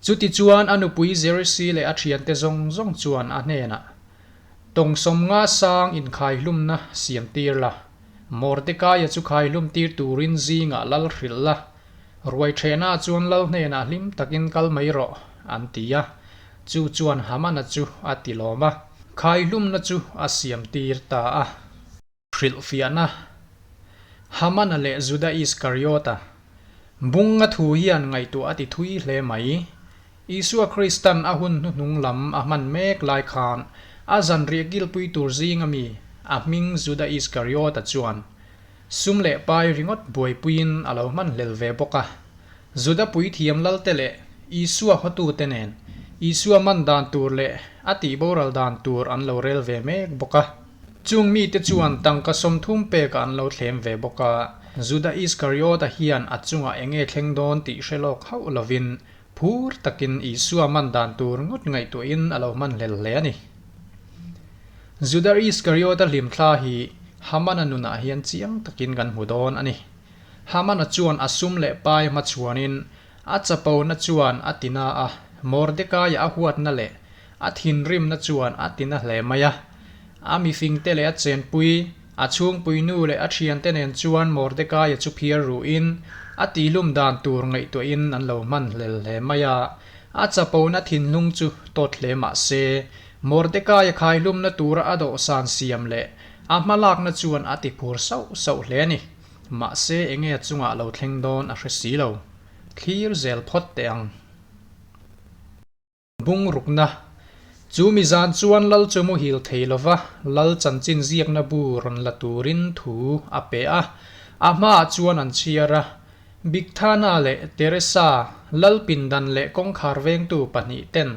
Chutichuan a nupui Zeresi leh a ṭhiante zawng zawng chuan a hnenah, Tawng sawmnga sang inkhaihlumna siam tir la. Mordekaia chu khaihlum tir turin zingah lal hrilh la, ruai ṭhehna chuan lal hnenah hlim takin kal mai rawh, an ti a. Chu chuan Hamana chu a ti lawm a, khaihlumna chu a siam tir ta a. Hrilhfiahna, Hamana leh Juda Iskariota bunga thu hian ngaihtuah a ti thui hle mai. Isua Kristan a hun hnuhnung lam a hman mek lai khan a zanriah kilpui tur zinga mi a hming Juda Iskariota chuan sum leh pai ringawt buaipuiin a lo hman hlel ve bawk a. Juda puithiam lalte leh Isua hawtute nen Isua man dan tur leh a tihboral dan tur an lo rel ve mek bawk a. Chung mite chuan tangka 30 pekah an lo thlem ve bawk a, Juda Iskariota hian a chungah eng nge thleng dawn tih hre lawk hauh lovin phur takin Isua man dan tur ngawt ngaihtuahin a lo hman hlel hle a ni. Juda Iskariota hlimthla hi Hamana nunah hian chiang takin kan hmu dawn a ni. Hamana chuan a sum leh pai hmachhuanin A chapona chuan a tina a, Mordekaia a huatna leh a thinrimna chuan a tina hle mai a. A mifingte leh a chenpui, a chhungpui nu leh a thiante nen chuan Mordekaia chu phiar ruhin a tihlum dan tur ngaihtuahin an lo hman hlel hle mai a. A chapona thinlung chu tawt hle mah se, Mordekaia khaihlumna tura a dawhsan siam leh a hmalakna chuan a tiphur sauh sauh hle a ni. Mahse enge a chungah lo thleng dawn a hre si lo. Thlir zel phawt teh ang. Bungrukna, Chu mi zan chuan Lal chu muhil thei lova Lal chanchin ziakna bu rawn la turin thu a pe a. A hmaah chuan an chhiar a. Bigthana leh Teresa, Lal pindan leh kawngkhar vengtu pahnih ten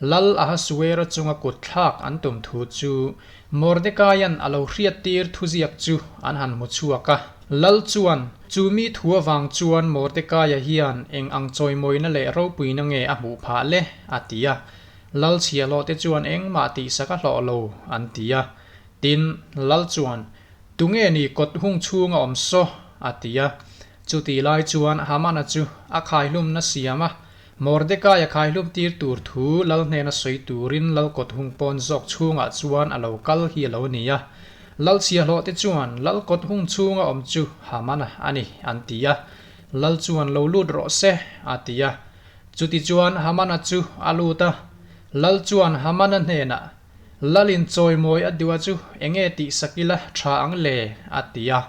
Lal Ahasuera chunga kut thlak an tum thu chu Mordekaia'n a lo hriattir thuziak chu an han hmu chhuak a. Lal chuan, Chu mi thu avang chuan Mordekaia hian eng ang chawimawina leh ropuina nge a hmuh phah le? a ti a. Lal chhiahhlawhte chuan engmah tihsak a hlawh lo, an ti a. Tin, Lal chuan, Tunge ni kawt hung chhunga awm saw? a ti a. Chutih lai chuan Hamana chu a khaihlumna siam a, Mordekaia khaihlum tir tur thu Lal hnena sawi turin Lal kawt hung pawn zawk chhungah chuan a lo kal hi a lo ni a. Lal chhiahhlawhte chuan Lal kawt hung chhunga awm chu Hamana a ni, an ti a. Lal chuan lo lut rawh se, a ti a. Chutichuan Hamana chu a lut a. Lal chuan Hamana hnenah, Lalin chawimawi a duh a chu enge tih sak ila tha ang le? a ti a.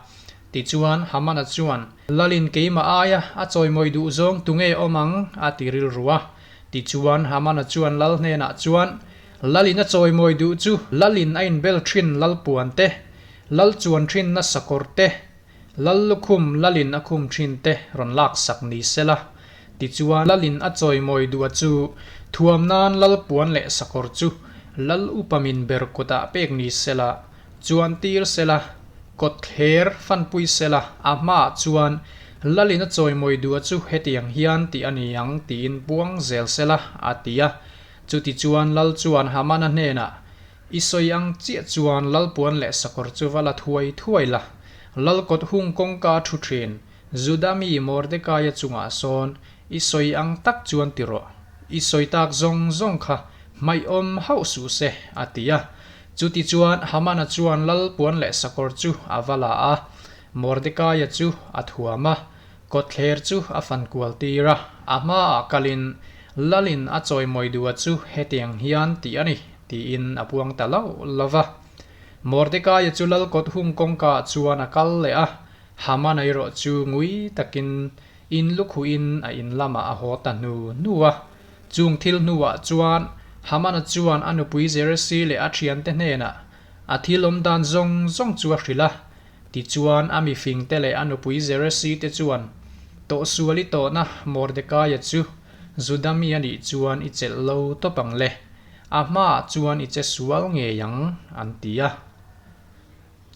Tichuan, Hamana chuan, Lalin keimah aia a chawimawi duh zawng tunge awm ang? a ti rilru a. Tichuan, Hamana chuan lal hnenah chuan, Lalin a chawimawi duh chu Lalin a inbel thin lalpuan te, lal chuan thinna sakawr te, Lal lukhum Lalin a khum thin te rawn lak sak ni se la. Tichuan, Lalin a chawimawi duh a chu thuam nan Lal puan leh sakawr chu Lal upa min ber kutah pek ni se la, chuan tir se la, kawt thler fanpui se la, a hmaah chuan Lalin a chawimawi duh a chu hetiang hian tih a ni ang tiin puang zel se la, a ti a. Chutichuan Lal chuan Hamana hnenah, I sawi ang chiah chuan lalpuan leh sakawr chu va la thuai thuai la, lal kawt hung kawngka thu thin, Juda mi Mordekaia chungah sawn i sawi ang tak chuan ti rawh, i sawi tak zawng zawng kha hmaihawm hauh suh se, a ti a. Chuti chuan Hamana chuan lalpuan leh sakawr chu a va la a, Mordekaia chu a thuam a, Kawtthler chu a fan kual tir a, a hmaah kalin Lalin a chawimawi duha chu hetiang hian tih a ni, tiin a puang ta lo lo va. Mordekaia chu Lal kawt hung kawngkaah chuan a kal leh a, Hamana erawh chu ngui takin in lukhuhin a in lamah a haw ta hnu hnu a. Chung thil hnuah chuan Hamana chuan a nupui Zeresi leh a thiante hnenah a thil awm dan zawng zawng chu a hrilh a, Tichuan, a mifingte leh a nupui Zeresi te chuan, Tawhsual i tawhna Mordekaia chu Juda mi a nih chuan i chelh lo tawp ang le, a hmaah chuan i che sual ngei ang, an ti a.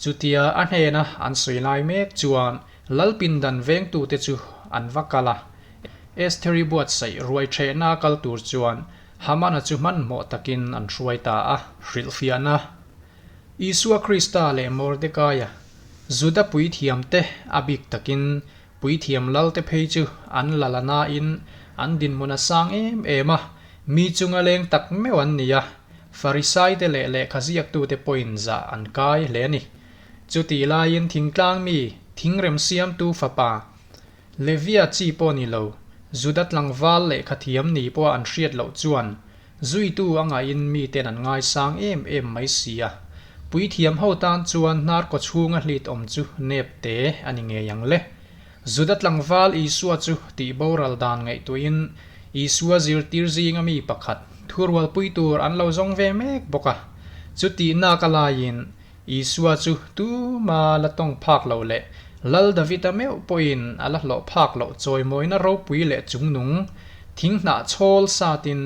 Chutia a hnena an sawi lai mek chuan Lalpindan vengtute chu an va kal a. Estheri buatsaih ruai ṭhehna kal tur chuan Hamana chu hmanhmawh takin an hruai ta a. Hrilhfiahna Isua Krista leh Mordekaia, Juda puithiamte a bik takin puithiam lalte phei chu an la la nain an dinhmun a sang em em a, mi chunga leng tak meuh an ni a, Farisaite leh lehkha ziaktute pawhin zah an kai hle a ni. Chutih laiin thingtlang mi, thingrem siamtu fapa, Levia chi pawh ni lo, Juda tlangval lehkha thiam ni pawha an hriat loh chuan Zuitu a ngaihin miten an ngaisang em em mai si a, puithiam ho tan chuan hnar kaw chhunga hlit awm chu nep te a ni ngei ang le. Juda tlangval Isua chu tih boral dan ngaihtuahin Isua zirtir zinga mi pakhat thurualpui tur an lo zawng ve mek bawk a. Chutihnak a laiin Isua chu tuma la tawng phak loh leh Lal Davida meuh pawhin a la hlawh phak loh chawimawina ropui leh chungnung thinghnah chhawl satin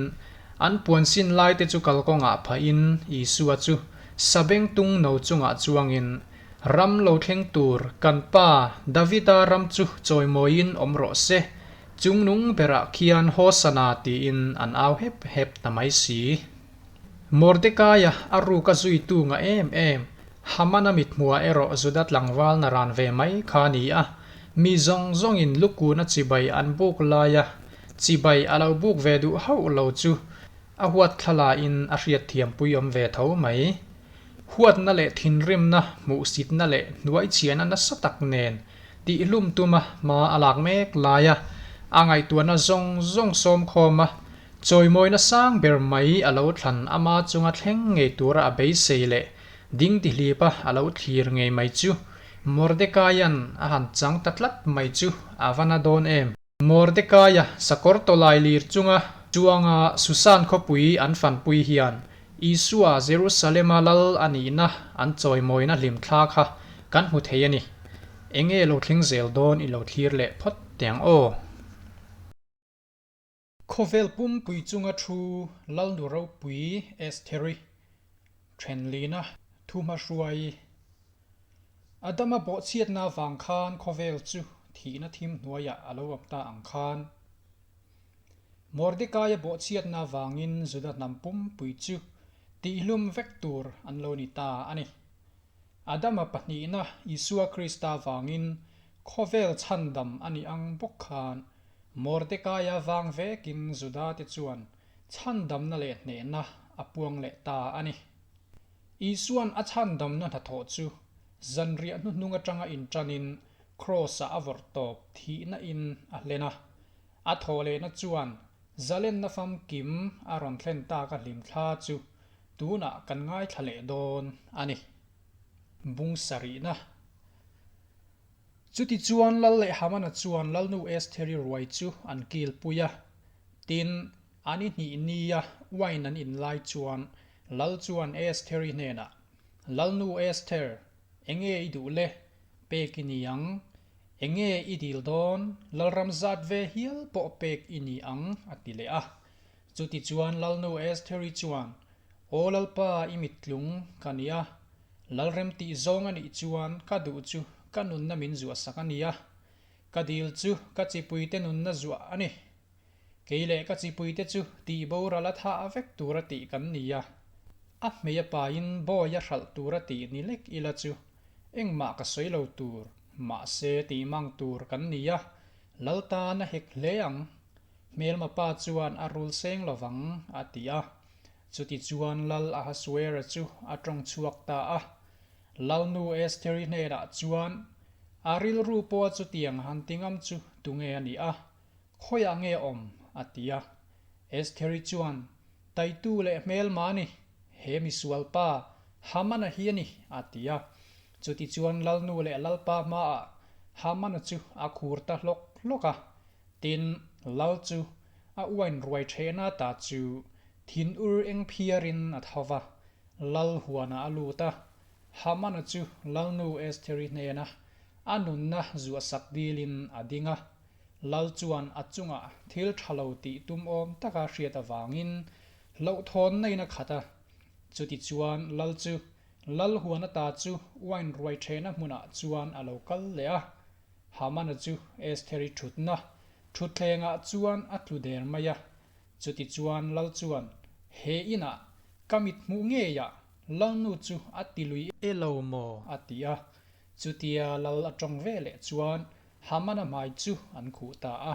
an puansin laite chu kalkawngah phahin Isua chu sabengtung no chungah chuangin ram lo thleng tur kan pa Davida ram chu chawimawiin awm rawh se, chungnung berah khian Hosana tiin an au hep hep ta mai si. Mordekaia a ruk a zuitu nga em em, Hamana mithmuah erawh Juda tlangval na ran ve mai kha a ni a, mi zawng zawngin lukuna chibai an buk laia chibai a lo buk ve duh hauh lo chu a huat thlalaiin a hriatthiampui awm ve tho mai. Huatna leh thinrimna, hmuhsitna leh hnuaichhiahna nasa tak nen tihlum tuma hma a lak mek laia a ngaihtuahna zawng zawng sawmkhawm a Chawimawina sang ber mai a lo thlan ama chunga thleng ngei tura a beisei leh ding tihlipa a lo thlir ngei mai chu Mordekaia'n a han chang ta tlat mai chu a va na dawn em. Mordekaia sakawr tawlai lir chunga chuanga Susan khawpui an fanpui hian Isua Jerusalema lal a nihna an chawimawina hlimthla kha kan hmu thei a ni. Enge lo thleng zel dawn i lo thlir leh phawt teh ang aw. Khawvel pumpui chunga thu Lalnu ropui Estheri thenlina thu hmahruai Adama bawhchhiatna avang khan khawvel chu thihna thim hnuaiah a lo awm ta ang khan Mordekaia bawhchhiatna avangin Juda hnam pumpui chu tihlum vek tur an lo ni ta a ni. Adama pahnihna Isua Krista vangin khawvel chhandam a nih ang bawk khan Mordekaia vang vekin Judate chuan chhandamna leh hnehna a puang leh ta a ni. Isua'n a chhandamna hnathawh chu zanriah hnuhnung atanga inṭanin Kraws-ah a vawrh tawp thihna in a hlen a. A thawh lehna chuan zalenna famkim a rawn thlen tak a hlimthla chu. Tunah kan ngaithla leh dawn a ni. Bung sarihna. Chutichuan Lal leh Hamana chuan Lalnu Estheri ruai chu an kilpui a. Tin, an i hnih nia wine an in lai chuan Lal chuan Estheri hnenah, Lalnu Esther, enge i duh le? Pek i ni ang. Enge i dil dawn? Lalram zat ve hial pawh pek i ni ang, a ti leh a. Chutichuan Lalnu Estheri chuan, Aw Lalpa, i mittlung ka ni a, Lalrem tih zawng a nih chuan ka duh chu ka nunna min zuahsak a nia, ka dil chu ka chipuite nunna zuah a ni. Kei leh ka chipuite chu tih boral a thah vek tura tih kan ni a, a hmei a pain bawi a hralh tura tih ni lek ila chu engmah ka sawi lo tur, mahse tih mang tur kan ni a, Lal tan a hek hle ang. Hmelma pa chuan a rul seng lovang, a ti a. Chutichuan Lal Ahasuera chu a tawng chhuak ta a. Lalnu Estheri hnenah chuan, A rilru pawha chutiang han ti ngam chu tunge a nih a? Khawiah nge awm? a ti a. Estheri chuan, Taitu leh hmelma a ni, he misual pa Hamana hi a ni, a ti a. Chutichuan Lalnu leh Lalpa hmaah Hamana chu a khur ta hlawk hlawk a. Tin, Lal chu a uain ruai thehna ta chu thinur eng phiarin a tho va, Lal huanah a lut a. Hamana chu Lalnu Estheri hnena a nunna zuahsak dilin a ding a. Lal chuan a chungah thil tha lo tih tum awm taka hriat avangin hlauhthawnna in a khat a. Chutichuan Lal chu Lal huan ata chu uain ruai thehna hmunah chuan a lo kal leh a. Hamana chu Estheri thutna thutthlengah chuan a tlu der mai a. Chutichuan Lal chuan, He inah ka mit hmuh ngeiah Lalnu chu a ti lui e lo maw? a ti a. Chutia Lal a tawng ve leh chuan Hamana hmai chu an khuh ta a.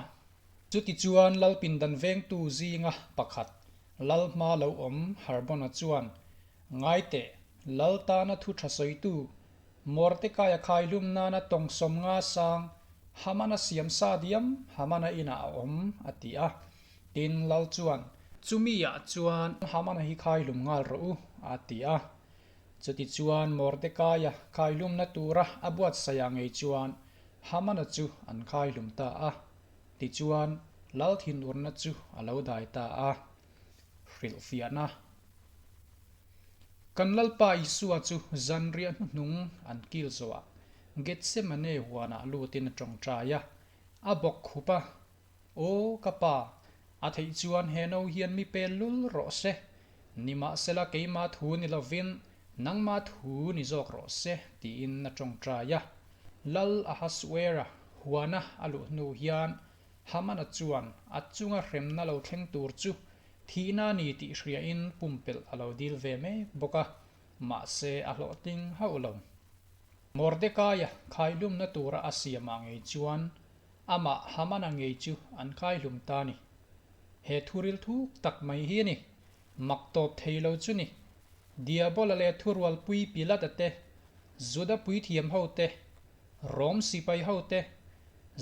Chutichuan Lal pindan vengtu zinga pakhat, Lal hma lo awm Harbona chuan, Ngaiteh, Lal tana thu tha sawitu, Mordekaia khaihlum nana tawng 50 sang Hamana siam sa diam Hamana inah a awm, a ti a. Tin, Lal chuan, Chumi-ah chuan Hamana hi khaihlum nghal rawh u, a ti a. Chutichuan Mordekaia khaihlumna tura a buatsaihah ngei chuan Hamana chu an khaihlum ta a. Tichuan, Lal thinurna chu a lo dai ta a. Hrilhfiahna. Kan Lalpa Isua chu zanriah hnuhnung an kil zawhah Gethsemane huanah lutin a tawngtai a, a bawk khup a, Aw ka Pa, a theih chuan he no hian mi pel lul rawh se, nimahsela keimah thu ni lovin nangmah thu ni zawk rawh se, tiin a tawngtai a. Lal Ahasuera huana a luh hnu hian Hamana chuan a chunga hremna lo thleng tur chu thihna a ni tih hriain pumpelh a lo dil ve mek bawk a, mahse a hlawhtling hauh lo. Mordekaia khaihlumna tura a siamah ngei chuan amah Hamana ngei chu an khaihlum ta a ni. He thuril thuk tak mai hi a ni, mak tawp thei lo chu ni. Diabola leh thurualpui Pilata te, Juda puithiam ho te, Rom sipai ho te,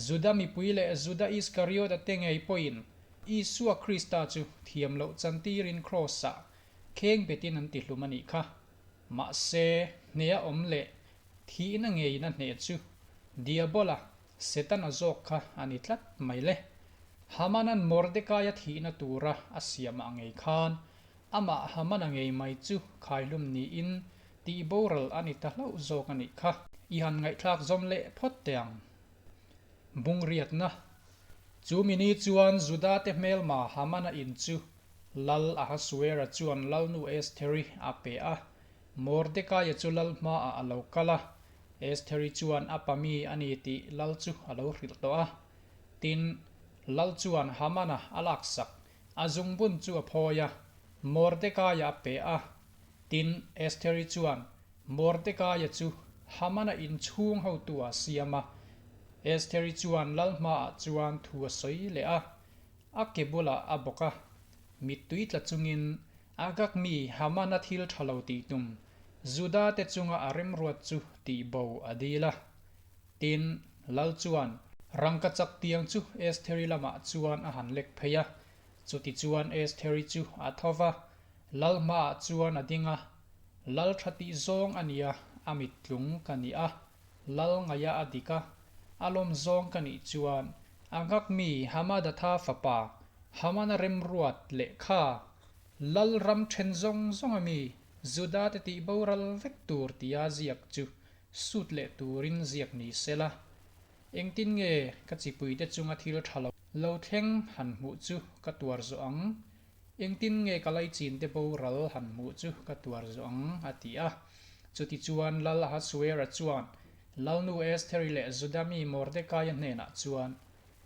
Juda mipui leh Juda Iskariota te ngei pawhin Isua Krista chu thiam loh chantirin Kraws-ah kheng betin an tihlum a nih kha. Mahse, hneha awm leh thihna ngeina hneh chu Diabola, Setana zawk kha a ni tlat mai le. Hamanan Mordekaia thihna tura a siamah ngei khan Amah Hamana ngei mai chu khaihlum niin tih boral a ni ta hlauh zawk a nih kha. I han ngaihthlak zawm leh phawt teh ang. Bungriatna, Chu mini chuan Judate hmelma Hamana in chu Lal Ahasuera chuan Lalnu Estheri a pe a. Mordekaia chu Lal hmaah a lo kal a, Estheri chuan a pa mi a ni tih Lal chu a lo hrilh tawh a. Tin, Lal chuan Hamana a laksak A zungbun chu a phawi a, Mordekaia a pe a. Tin, Estheri chuan Mordekaia chu Hamana inchhung hotu a siam a. Estheri chuan lal hmaah chuan thu a sawi leh a, a ke bulah a bawk a. Mittui tla chungin Agag mi Hamana thil tha lo tih tum Juda-te chunga a remruat chu tihbo a dil a. Tin, Lal chuan rangkachak tiang chu Estheri lamah chuan a han lek phei a. Chutichuan Estheri chu a tho va. Lal hmaah chuan a ding a, Lal tha tih zawng a nia, a mittlung ka ni a, Lal ngaia a dik a, a lawm zawng ka nih chuan a nghak mi Hamadatha fapa Hamana remruat lehkha Lal ram then zawng zawng a mi Juda te tih boral vek tur tia ziak chu sut leh turin ziak ni sela. Engtin nge ka chipuite chunga thil tha lo lo thleng han hmuh chu ka tuar zawh ang? Engtin nge ka laichin te boral han hmuh chu ka tuar zawh ang? a ti a. Chutichuan Lal Ahasuera chuan Lalnu Estheri leh Juda mi Mordekaia hnenah chuan,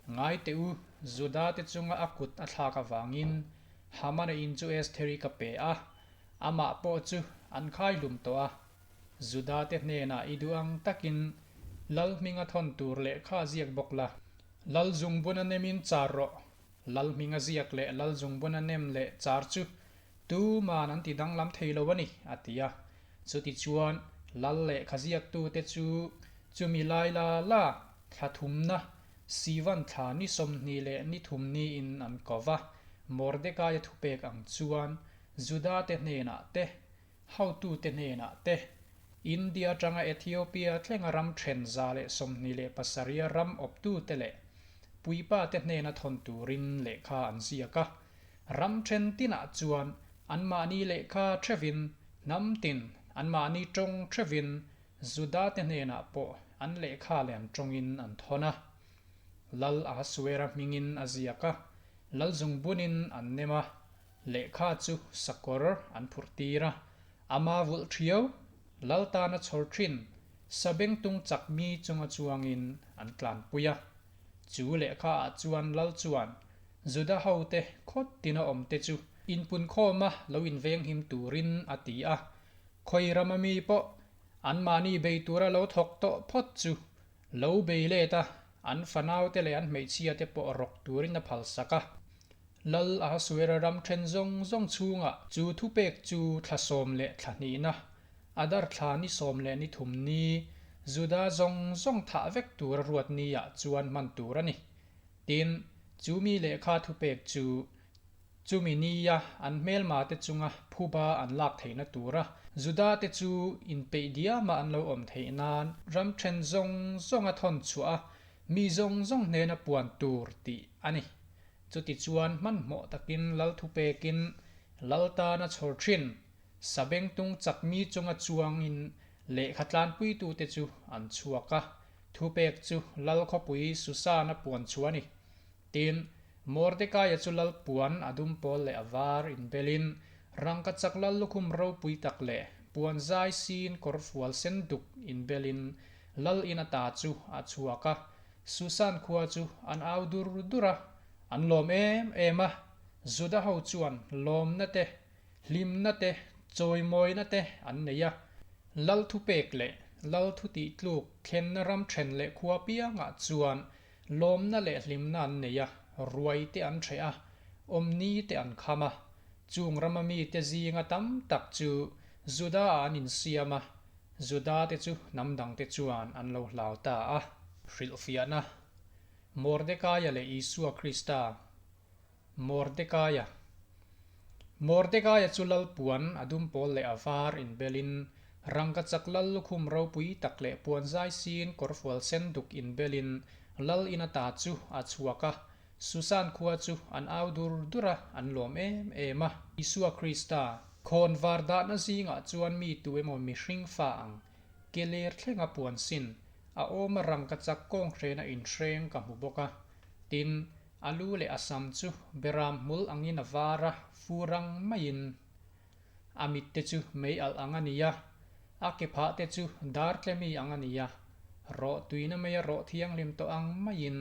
Ngai teh u, Juda te chunga a kut a thlak avangin Hamana in chu Estheri ka pe a, amah pawh chu an khaihlum tawh a. Juda te hnenah i duh ang takin Lal hminga thawn tur lehkha ziak bawk la. Lal zungbuna nemin char rawh. Lal hminga ziak leh Lal zungbuna nem leh char chu tuman an ti danglam thei lo a ni, a ti a. Chutichuan Lal lehkha ziaktute chu chumi lai la la thla thumna Sivan thla ni 20 leh ni thum niin an ko va, Mordekaia thupek ang chuan Juda te hnenah te, Hotute hnenah te, India atanga Ethiopia thlenga ram then 127 a ram awptute leh puipate hnena thawn turin lehkha an ziak a. Ram then tinah chuan anmahni lehkha thevin, hnam tin anmahni tawng thevin Judate hnenah pawh an lehkha leh an tawngin an thawn a. Lal Ahasuera hmingin a ziak a, Lal zungbunin an nem a. Lehkha chu sakawr an phurh tir a, ama vulh thiau, Lal tana chhawr thin, sabengtung chak mi chunga chuangin an tlanpui a. Chu lehkha ah chuan Lal chuan Juda hote khawt tina awm te chu inpunkhawma lo invenghim turin a ti a, khawi rama mi pawh anmahni bei tura lo thawk tawh phawt chu lo bei let a, an fanaute leh an hmeichhia te pawh rawk turin a phalsak a. Lal Ahasuera ram then zawng zawng chhungah chu thupek chu thla sawm leh thla hnihna, Adar thla ni sawm leh ni thum ni, Juda zawng zawng thah vek tura ruat niah chuan hman tur a ni. Tin, chu mi lehkha thupek chu chumi nia an hmelmate chunga phuba an lak theihna tura Juda te chu inpeih diama an lo awm theih nan ram then zawng zawnga thawn chhuah a mi zawng zawng hnena puan tur tih a ni. Chutichuan hmanhmawh takin Lal thupekin Lal tana chhawr thin, sabengtung chak mi chunga chuangin lehkha tlanpuitute chu an chhuak a, thupek chu Lal khawpui Susan-a puan chhuah a ni. Tin, Mordekaia chu Lal puan a dum pawl leh a var inbelin rangkachak Lal lukhum ropui tak leh puan zai sin kawrfual sen duk inbelin Lal in ata chu a chhuak a, Susan khua chu an au dur dur a, an lawm em em a. Juda ho chuan lawmna te, hlimna te, chawimawina te an nei a. Lal thupek leh Lal thutihtluk thlenna ram then leh khua piangah chuan lawmna leh hlimna an nei a, ruai te an hreh a, awmni te an kham a. Chung rama mite zinga tam tak chu Juda-ah an insiam a, Juda te chu hnam dangte chuan an lo hlau ta a. Hrilhfiahna, Mordekaia leh Isua Krista. Mordekaia Mordekaia chu lal puan a dum pawl leh a var inbelin, rangkachak lal lukhum ropui tak leh puan zai sin kawrfual sen duk inbelin lal in ata chu a chhuak a, Susan khua chu an au dur dur a, an lawm em em a. Isua Krista, khawn var dahna zingah chuan mi tu emaw mihring fa ang, ke ler thlenga puan sin, a awm a rangkachak kawnghrena inhreng ka hmu bawk a. Tin, a lu leh a sam chu beram hmul angin a var a, fur ang maiin. A mit te chu mei alh ang a ni a, a ke phah te chu dar tlemi ang a ni a, rawh tuina meia rawh thianghlim tawh ang maiin.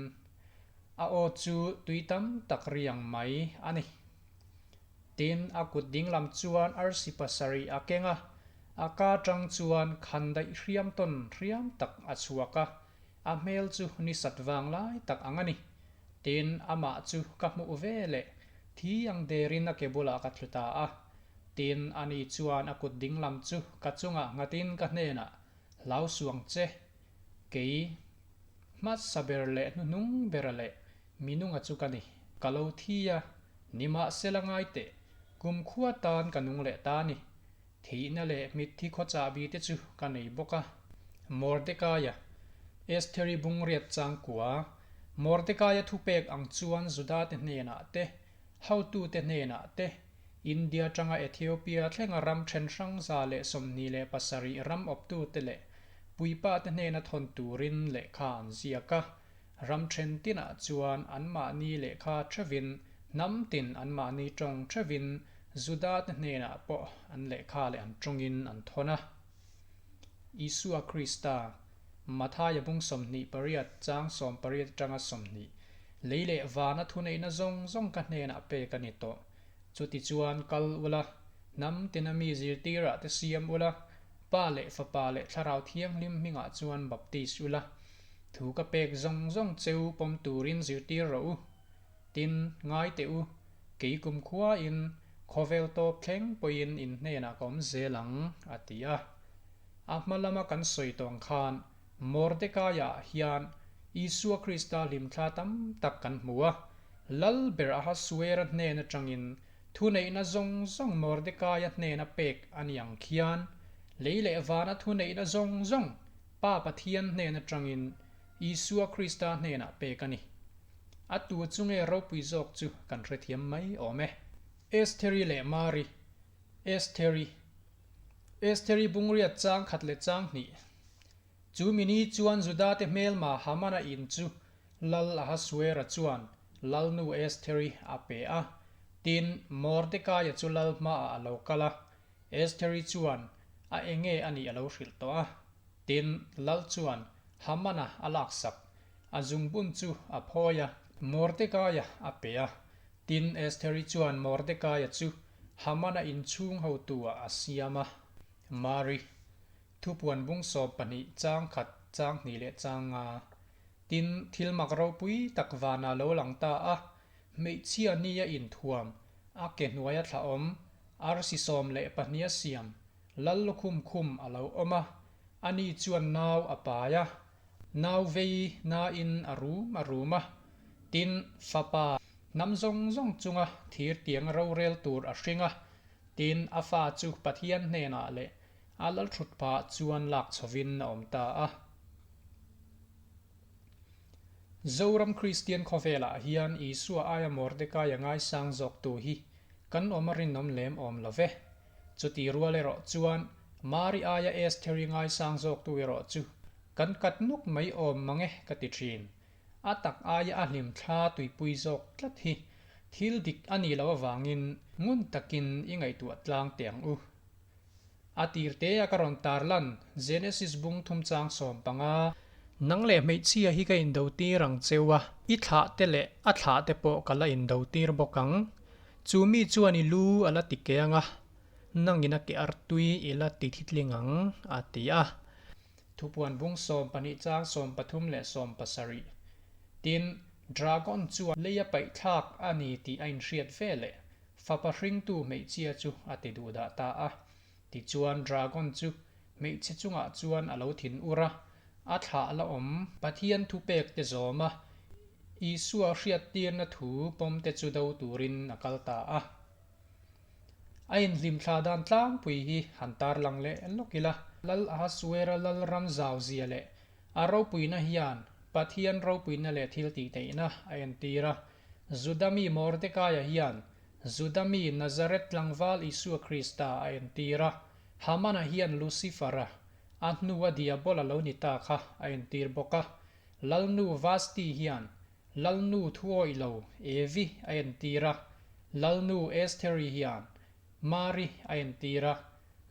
A aw chu tui tam tak riang mai a ni. Tin, a kut dinglam chuan arsi pasarih a keng a, a ka tang chuan khandaih hriam tawn hriam tak a chhuak a, a hmel chu ni sat vang lai tak ang a ni. Tin, amah chu ka hmuh ve leh thi ang derin a ke bulah ka thlu ta a. Tin, ani chuan a kut dinglam chu ka chungah nghatin ka hnenah, Hlau suang che, kei Hmasa ber leh hnuhnung bera leh minunga chu ka ni. Ka lo thi a, nimahsela ngai teh. Kumkhua tan ka nung leh ta a ni. Thihna leh mitthi khaw chahbi te chu ka nei bawk a. Mordekaia, Estheri bungriat changkua, Mordekaia thupek ang chuan Judate hnenah te, hotute hnenah te, India atanga Ethiopia thlenga ram then hrang 127 ram awptute leh puipate hnena thawn turin lehkha an ziak a. Ram then tinah chuan anmahni lehkha theuhin, hnam tin anmahni tawng theuhin Judate hnenah pawh an lehkha leh an tawngin an thawn a. Isua Krista, Mathaia bung 28 chang 18 atanga 20, Lei leh vana thuneihna zawng zawng ka hnenah pek a ni tawh. Chutichuan kal ula, hnam tina mi zirtirah te siam ula, Pa leh Fapa leh Thlarau Thianghlim hmingah chuan baptis ula, thu ka pek zawng zawng cheu pawm turin zirtir rawh u. Tin, ngai teh u, kei kumkhuain khawvel tawp thleng pawhin in hnenah ka awm zel ang, a ti a. A hma lama kan sawi tawng khan Mordekaia hian Isua Krista hlimthla tam tak kan hmu a, Lal ber Ahasuera hnen atangin thuneihna zawng zawng Mordekaia hnena pek a ni ang khian lei leh vana thuneihna zawng zawng Pa Pathian hnen atangin Isua Krista hnenah pek a ni. A tu chu nge ropui zawk chu kan hrethiam mai awm e. Estheri leh Mari, Estheri. Estheri bungriat chang khat leh chang hnih. Chu mini chuan Judate hmelma Hamana in chu Lal Ahasuera chuan Lalnu Estheri a pe a. Tin, Mordekaia chu lal hmaah a lo kal a. Estheri chuan a enge a nih a lo hrilh tawh a. Tin, lal chuan Hamana a laksak. A zungbun chu a phawi a. Mordekaia a pe a. Tin, Estheri chuan Mordekaia chu Hamana inchhung hotu-ah a siam a. Mari, Thupuan bung 12 chang khat, chang hnih leh chang nga. Tin, thil mak ropui tak vanah lo lang ta a, hmeichhia nia inthuam, a ke hnuaia thla awm, arsi 12 a siam, lal lukhum khum a lo awm a, ani chuan nau a pai a, nau vei nain a rum a rum a, tin, fapa hnam zawng zawng chunga thir tiang rorel tur a hring a, tin, a fa chu Pathian hnenah leh a lalthut phah chuan lak chhovin a awm ta a. Zoram Kristian khawvelah hian Isua aia Mordekaia ngaisang zawktu hi kan awm a rinawm lem awm lo ve. Chuti rual erawh chuan Mari aia Estheri ngaisang zawktu erawh chu kan kat nuk mai awm mang e ka ti thin. A tak aia a hlim thla tuipui zawk tlat hi thil dik a nih loh avangin ngun takin i ngaihtuah tlang teh ang u. A tir te a ka rawn tar lan Genesis bung thum chang 15. Nang leh hmeichhia hi ka indo tir ang cheu a, i thlah te leh a thlah te pawh ka la indo tir bawk ang. Chu mi chuan i lu a la ti keng a, nangin a ke artui i la ti thitling ang, a ti a. Thupuan bung 12 chang 13 leh 17. Tin, dragon chuan lei a paihthlak a ni tih a inhriat ve leh Fapa hringtu hmeichhia chu a ti duhdah ta a. Tichuan dragon chu hmeichhe chungah chuan a lo thin ur a, a thlah la awm. Pathian thupek te zawm a, Isua hriattirna thu pawm te chu do turin a kal ta a. A inhlimthla dan tlangpui hi han tarlang leh lawk ila. Lal Ahasuera lal ram zau zia leh a ropuina hian Pathian ropuina leh thiltihtheihna a entir a. Juda mi Mordekaia hian Juda mi Nazareth tlangval Isua Krista a entir a, Hamana hian Lucifer-a, a hnua Diabola lo ni ta kha a entir bawk a, Lalnu Vasti hian Lalnu thuawih lo Evi a entir a, Lalnu Estheri hian Mari a entir a,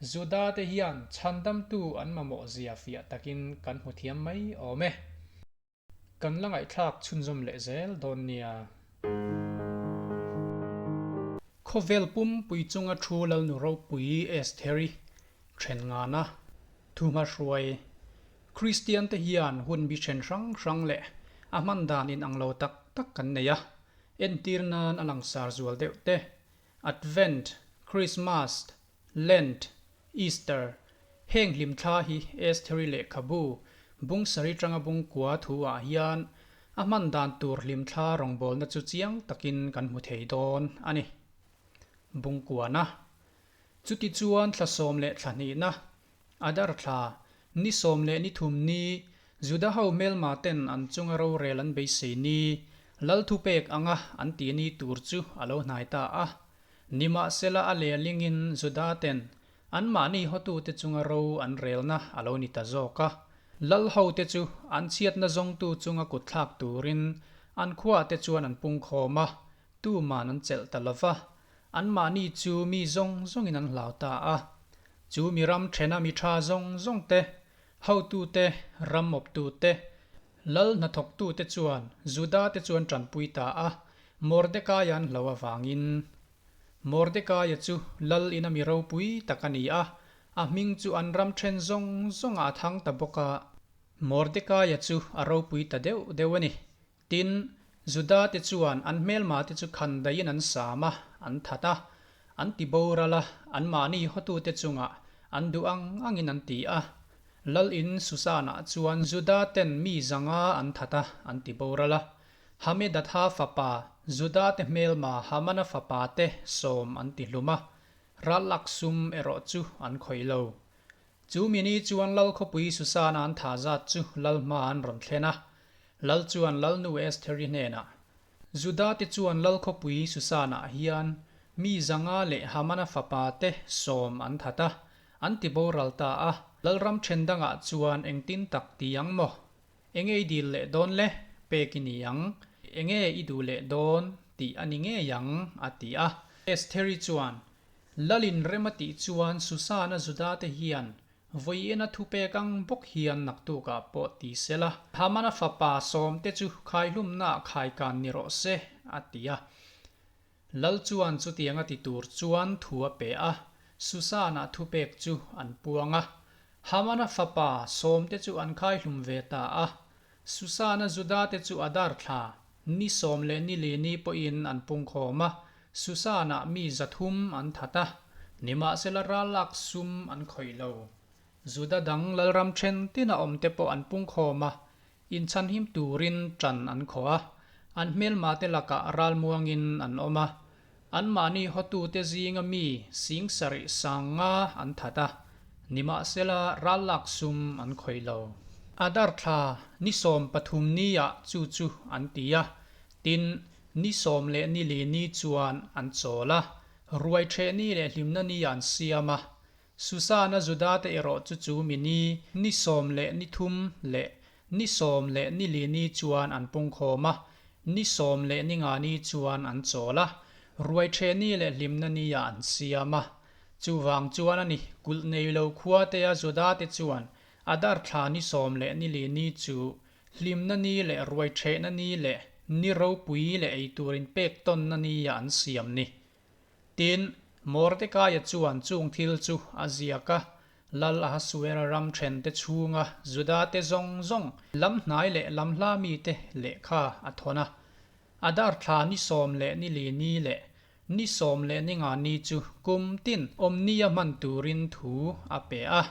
Juda te hian chhandamtu an mamawh zia fiah takin kan hmu thiam mai awm e. Kan la ngaihthlak chhunzawm leh zel dawn nia. Khawvel pumpui chunga thu Lalnu ropui Estheri then ngana thuhma hruai Kristian te hian hun bi then hrang hrang leh a hman dan inang lo tak tak kan nei a, entir nan a langsar zual deuh te, Advent, Christmas, Lent, Easter, Heng hlimthla hi Estheri lehkhabu, bung sarih tanga bung kua thu ah hian a hman dan tur hlimthla rawngbawlna chu chiang takin kan hmu thei dawn a ni. Bungkuana. Chutichuan thla 12na, Adar thla, ni 13 ni, Juda ho hmelma ten an chunga rorel an beisei ni, Lal thupek anga an tih ni tur chu a lo hnai ta a. Nimahsela a lehlingin Juda ten anmahni hotute chunga ro an relna a lo ni ta zawk a. Lal hote chu an chhiatna zawngtu chunga kutthlak turin an khuaah te chuan an pungkhawm a, tuman an chelh ta lova, anmahni chu mi zawng zawngin an hlau ta a. Chu mi ram thena mi tha zawng zawng te, hotute, ram awptute, lal hnathawktute chuan Juda te chu an tanpui ta a, Mordekaia an hlo avangin. Mordekaia chu lal ina mi ropui tak a ni a, a hming chu an ram then zawng zawngah a thang ta bawk a. Mordekaia chu a ropui ta deuh deuh a ni. Tin, Juda-te chuan an hmelmate chu khan daihin an sam a, an that a, an ti boral a, anmahni hotute chungah an duh ang angin an ti a. Lal-in Susan-ah chuan Juda-ten mi zanga an that a, an ti boral a. Hamedatha fapa, Juda-te hmelma Hamana fapate sawm an ti hlum a, rallak sum erawh chu an khawih lo. Chu mi ni chuan Lal khawpui Susana an thah zat chu Lal hma an rawn thlen a. Lal chuan Lalnu Estheri hnenah, Juda te chuan Lal khawpui Susana hian mi 500 leh Hamana fapa te sawm an that a, an ti boral ta a. Lalram then dangah chuan engtin tak ti ang maw? Enge i dil leh dawn le? Pek i ni ang. Enge i duh leh dawn tih a ni ngei ang, a ti a. Estheri chuan, Lalin rem a tih chuan Susana Juda te hian vawiin a thupek ang bawk hian naktukah pawh ti se la, Hamana fapa sawmte chu khaihlumnaah khaikan ni rawh se, a ti a. Lal chuan chutiang a ti tur chuan thu a pe a, Susana thupek chu an puang a. Hamana fapa sawmte chu an khaihlum ve ta a. Susana Juda te chu Adar thla, ni 14 ni pawhin an pungkhawm a, Susan-ah mi 300 an that a, nimahsela rallak sum an khawih lo. Juda dang lalram then tina awmte pawh an pungkhawm a, inchhanhim turin tan an khawh a, an hmelmate lakah ralmuangin an awm a, anmahni hotute zinga mi 70 500 an that a, nimahsela rallak sum an khawih lo. Adar thla ni 13 niah chu chu an ti a, tin, ni 14 ni chuan an chawl a, ruai ṭheh ni leh hlimna ni an siam a. Susana Juda te erawh chu chu mi ni, ni 13 leh ni 14 ni chuan an pungkhawm a, ni 15 ni chuan an chawl a, ruai ṭheh ni leh hlimna ni-ah an siam a. Chuvang chuan a ni, kulh nei lo khua tea Juda te chuan Adar thla ni 14 ni chu hlimna ni leh ruai ṭhehna ni leh ni ropui leh eitur inpek tawnna ni-ah an siam ni. Tin, Mordekaia chuan chung thil chu a ziak a, Lal Ahasuera ram thente chhunga Judate zawng zawng, lam hnai leh lam hla mite lehkha a thawn a. Adar thla ni 14 ni leh ni 15 ni chu kum tin awmnia hman turin thu a pe a.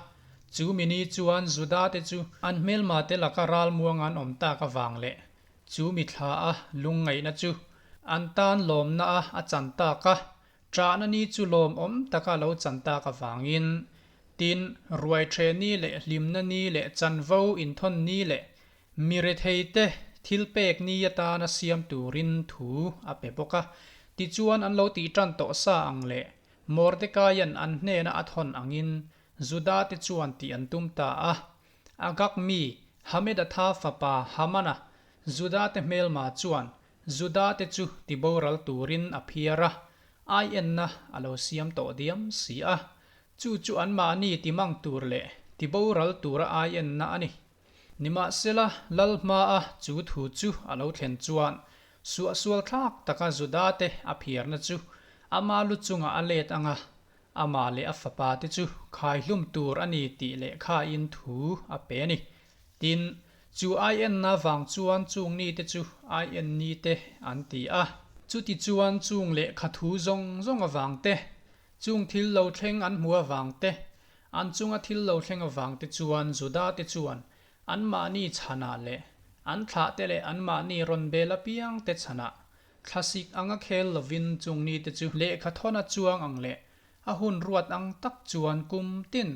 Chu mi ni chuan Judate chu an hmelmate laka ralmuang an awm tak avang leh Chu mi thla a lungngaihna chu an tan lawmna a a chan tak a, ṭahna ni chu lawmawm taka lo chan tak avangin, tin, ruai ṭhe ni leh hlimna ni leh chanvo inthawn ni leh mi retheite thil pek ni atana siam turin thu a pe bawk a. Tichuan an lo tih ṭan tawh sa ang leh Mordekaia'n an hnena a thawn angin Judate chuan tih an tum ta a. Agag mi, Hamedatha fapa Hamana, Judate hmelma chuan Judate chu tiboral turin a phiar a, ai enna a lo siam tawh diam si a. Chu chu anmahni timang tur leh tiboral tura ai enna a ni. Nimahsela, Lal hmaa chu thu chu a lo thlen chuan suahsual thlak taka Judate a phiarna chu ama lu chungah a let ang a, Amah leh a fapa te chu khaihlum tur a ni tih lehkhain thu a pe a ni. Tin, chu aienna vang chuan chung ni te chu aien ni te an ti a. Chuti chuan chung lehkha thu zawng zawng avang te, chung thil lo thleng an hmu avang te, an chunga thil lo thleng avang te chuan Juda te chuan anmahni chhanah leh an thlah te leh anmahni rawn bel apiang te chhanah. Thlasik anga khel lovin chung nite chu lehkha thawna chuang ang leh a hun ruat ang tak chuan kum tin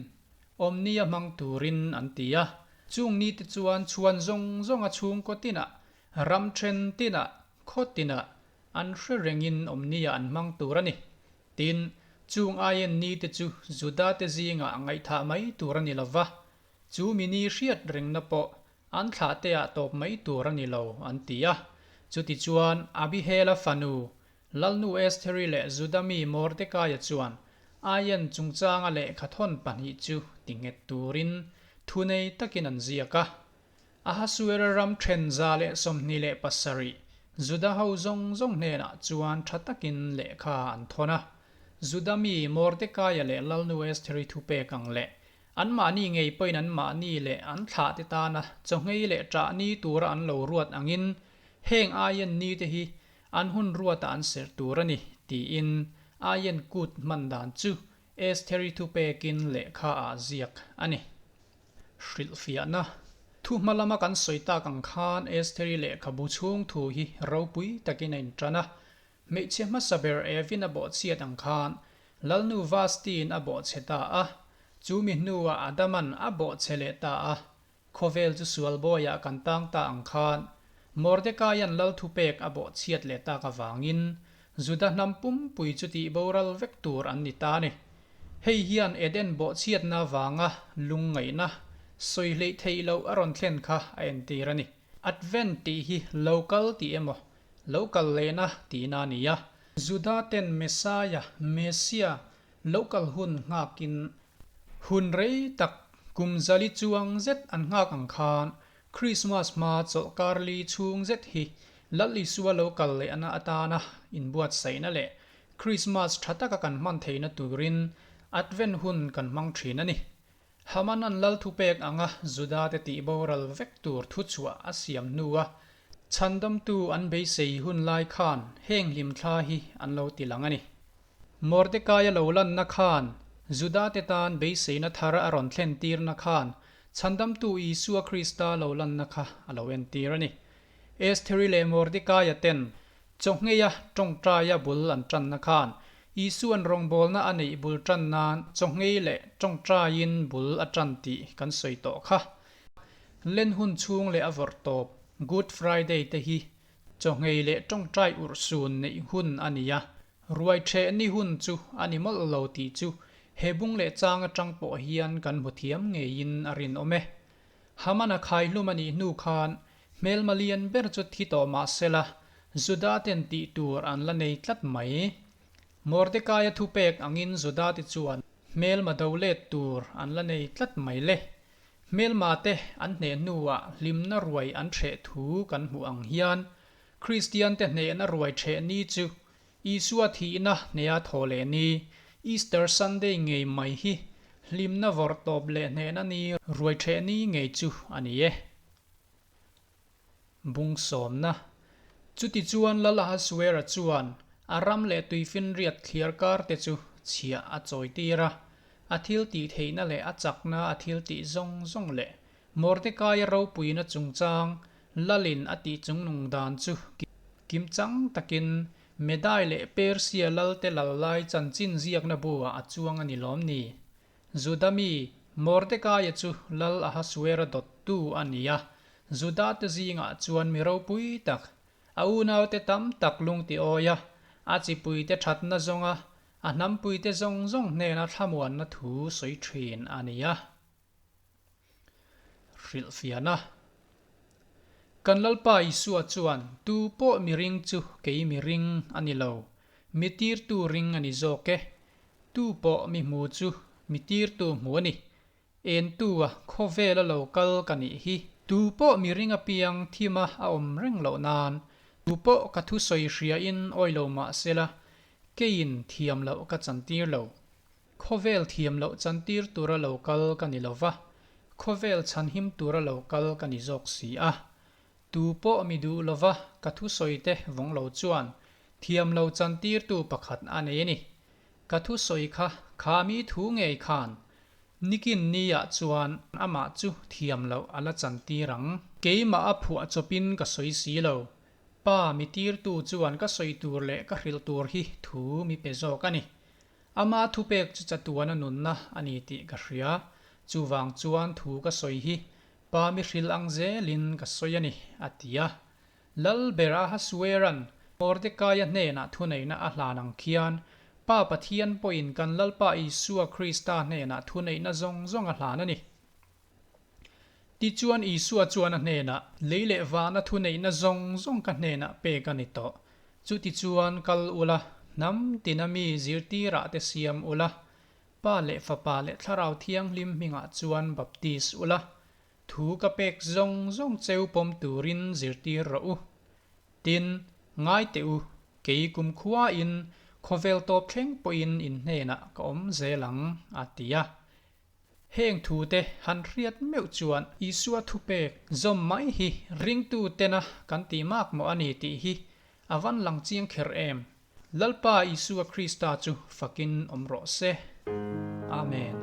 awmnia hmang turin an ti a. Chung nite chuan chhuan zawng zawnga chhungkaw tinah, ram then tinah, khaw tinah an hre rengin awmnia an hmang tur a ni. Tin, chung aien nite chu Judate zingah ngaihthah mai tur a ni lo va, chu mi ni hriat rengna pawh an thlahte-ah tawp mai tur a ni lo, an ti a. Chutichuan, Abihela fanu, Lalnu Estheri leh Juda mi Mordekaia chuan aien chungchanga lehkha thawn pahnih chu ti nghet turin thunei takin an ziak a. Ahasuera ram then 127 Juda ho zawng zawng hnenah chuan tha takin lehkha an thawn a. Juda mi Mordekaia leh Lalnu Estheri thupek ang leh anmahni ngei pawhin anmahni leh an thlahte tana chawngei leh ṭah ni tura an lo ruat angin heng aien nite hi an hun ruatah an serh tur a ni, tiin aien kut hman dan chu Estheri thupekin lehkha ah ziak a ni. Hrilhfiahna, Thu hma lama kan sawi tak ang khan Estheri lehkhabu chhung thu hi ropui takin a intan a. Hmeichhe hmasa ber Evin a bawhchhiat ang khan Lalnu Vasti-in a bawhchhe ta a, chu mi hnuah Adaman a bawhchhe leh ta a. Khawvel chu sual bawiah kan tang ta ang khan Mordekaia'n Lal thupek a bawhchhiat leh tak avangin Juda hnam pumpui chu tih boral vek tur an ni ta a ni. Hei hian Eden bawhchhiatna vanga lungngaihna sawi hleih theih loh a rawn thlen kha a entir a ni. Advent tih hi lo kal tih emaw, lo kal lehna tihna a ni a. Juda ten Messiah, Messiah, lo kal hun nghakin hun rei tak kum zali chuang zet an nghak ang khan Krismas hma chawlhkar li chhung zet hi Lal Isua lo kal lehna atana inbuatsaihna leh Krismas tha taka kan hman theihna turin Advent hun kan hmang thin a ni. Hamanan Lal thupek anga Judate tih boral vek tur thuchhuah a siam hnua chhandamtu an beisei hun lai khan heng hlimthla hi an lo ti lang a ni. Mordekaia lo lanna khan Judate tan beiseina thar a rawn thlen tirna khan Chhandamtu Isua Krista lo lanna kha a lo entir a ni. Estheri leh Mordekaia ten chawngheia tawngtaia bul an tanna khan Isua'n rawngbawlna a neih bul tan nan chawnghei leh tawngtaiin bul a tan tih kan sawi tawh kha. Len hun chhung leh a vawrh tawp Good Friday te hi Chawngei leh tawngtai urhsun neih hun a ni a, ruai ṭheh ni hun chu a ni mawlh lo tih chu he bung leh chang aṭang pawh hian kan hmu thiam ngeiin a rinawm e. Hamana khaihlum a nih hnu khan hmelma lian ber chu thi tawh mah sela, Juda ten tih tur an la nei tlat mai. Mordekaia thupek angin Juda te chuan hmelma do let tur an la nei tlat mai le. Hmelma te an hneh hnuah hlimna ruai an ṭheh thu kan hmuh ang hian, Kristian te hnehna ruai ṭheh ni chu Isua thihna hneha thaw leh ni, Easter Sunday ngei mai hi hlimna vawrh tawp leh hnehna ni ruai ṭheh ni ngei chu a ni e. Bung sawmna. Chutichuan Lal Ahasuera chuan a ram leh tuifinriat thliar kar te chu chhiah a chawi tir a, a thil tih theihna leh a chakna a thil tih zawng zawng leh Mordekaia ropuina chungchang Lalin a tih chungnung dan chu kimchang takin Medai leh Persia Lalte lal lai chanchin ziakna bu-ah a chuang a ni lawm ni? Juda mi Mordekaia chu Lal Ahasuera dawttu a ni a, Judate zingah chuan mi ropui tak, a unaute tam tak lungti awi a, a chipuite thatna zawnga a hnampuite zawng zawng hnena thlamuanna thu sawi thin a ni a. Hrilhfiahna. Kan Lalpa Isua chuan, Tu pawh mi ring chu kei mi ring a ni lo, mi tirtu ring a ni zawk e. Tu pawh mi hmu chu mi tirtu hmu a ni. Entu a khawvela lo kal ka nih hi. Tu pawh mi ring apiang thima a awm reng loh nan, tu pawh ka thusawi hriain awi lo mah sela, keiin thiam loh ka chantir lo. Khawvel thiam loh chantir tura lo kal ka ni lo va, khawvel chhanhim tura lo kal ka ni zawk si a. Tu pawh mi duh lo va ka thusawi te vawng lo chuan thiam lo chantirtu pakhat a nei a ni. Ka thusawi kha kha mi thu ngei khan nikin niah chuan amah chu thiam loh a la chantir ang. Keimah a phuah chawpin ka sawi si lo. Pa mi tirtu chuan ka sawi tur leh ka hrilh tur hi thu mi pe zawk a ni. Ama thupek chu chatuana nunna a ni tih ka hria. Chuvang chuan thu ka sawi hi Pa mi hrilh ang zelin ka sawi a ni, a ti a. Lal ber Ahasueran Mordekaia hnenah thuneihna a hlan ang khian Pa Pathian pawhin kan Lalpa Isua Krista hnenah thuneihna zawng zawng a hlan a ni. Tichuan Isua chuan a hnenah, Lei leh vana thuneihna zawng zawng ka hnenah pek a ni tawh. Chutichuan kal ula, hnam tina mi zirtirah te siam ula, Pa leh Fapa leh Thlarau Thianghlim hmingah chuan baptis ula, thu ka pek zawng zawng cheu pawm turin zirtir rawh u. Tin, ngai teh u, kei kumkhuain khawvel tawp thleng pawhin in hnenah ka awm zel ang, a ti a. Heng thute han hriat meuh chuan Isua thupek zawm mai hi ringtu tena kan tih mak maw a ni tih hi a van lang chiang kher em? Lalpa Isua Krista chu fakin awm rawh se. Amen.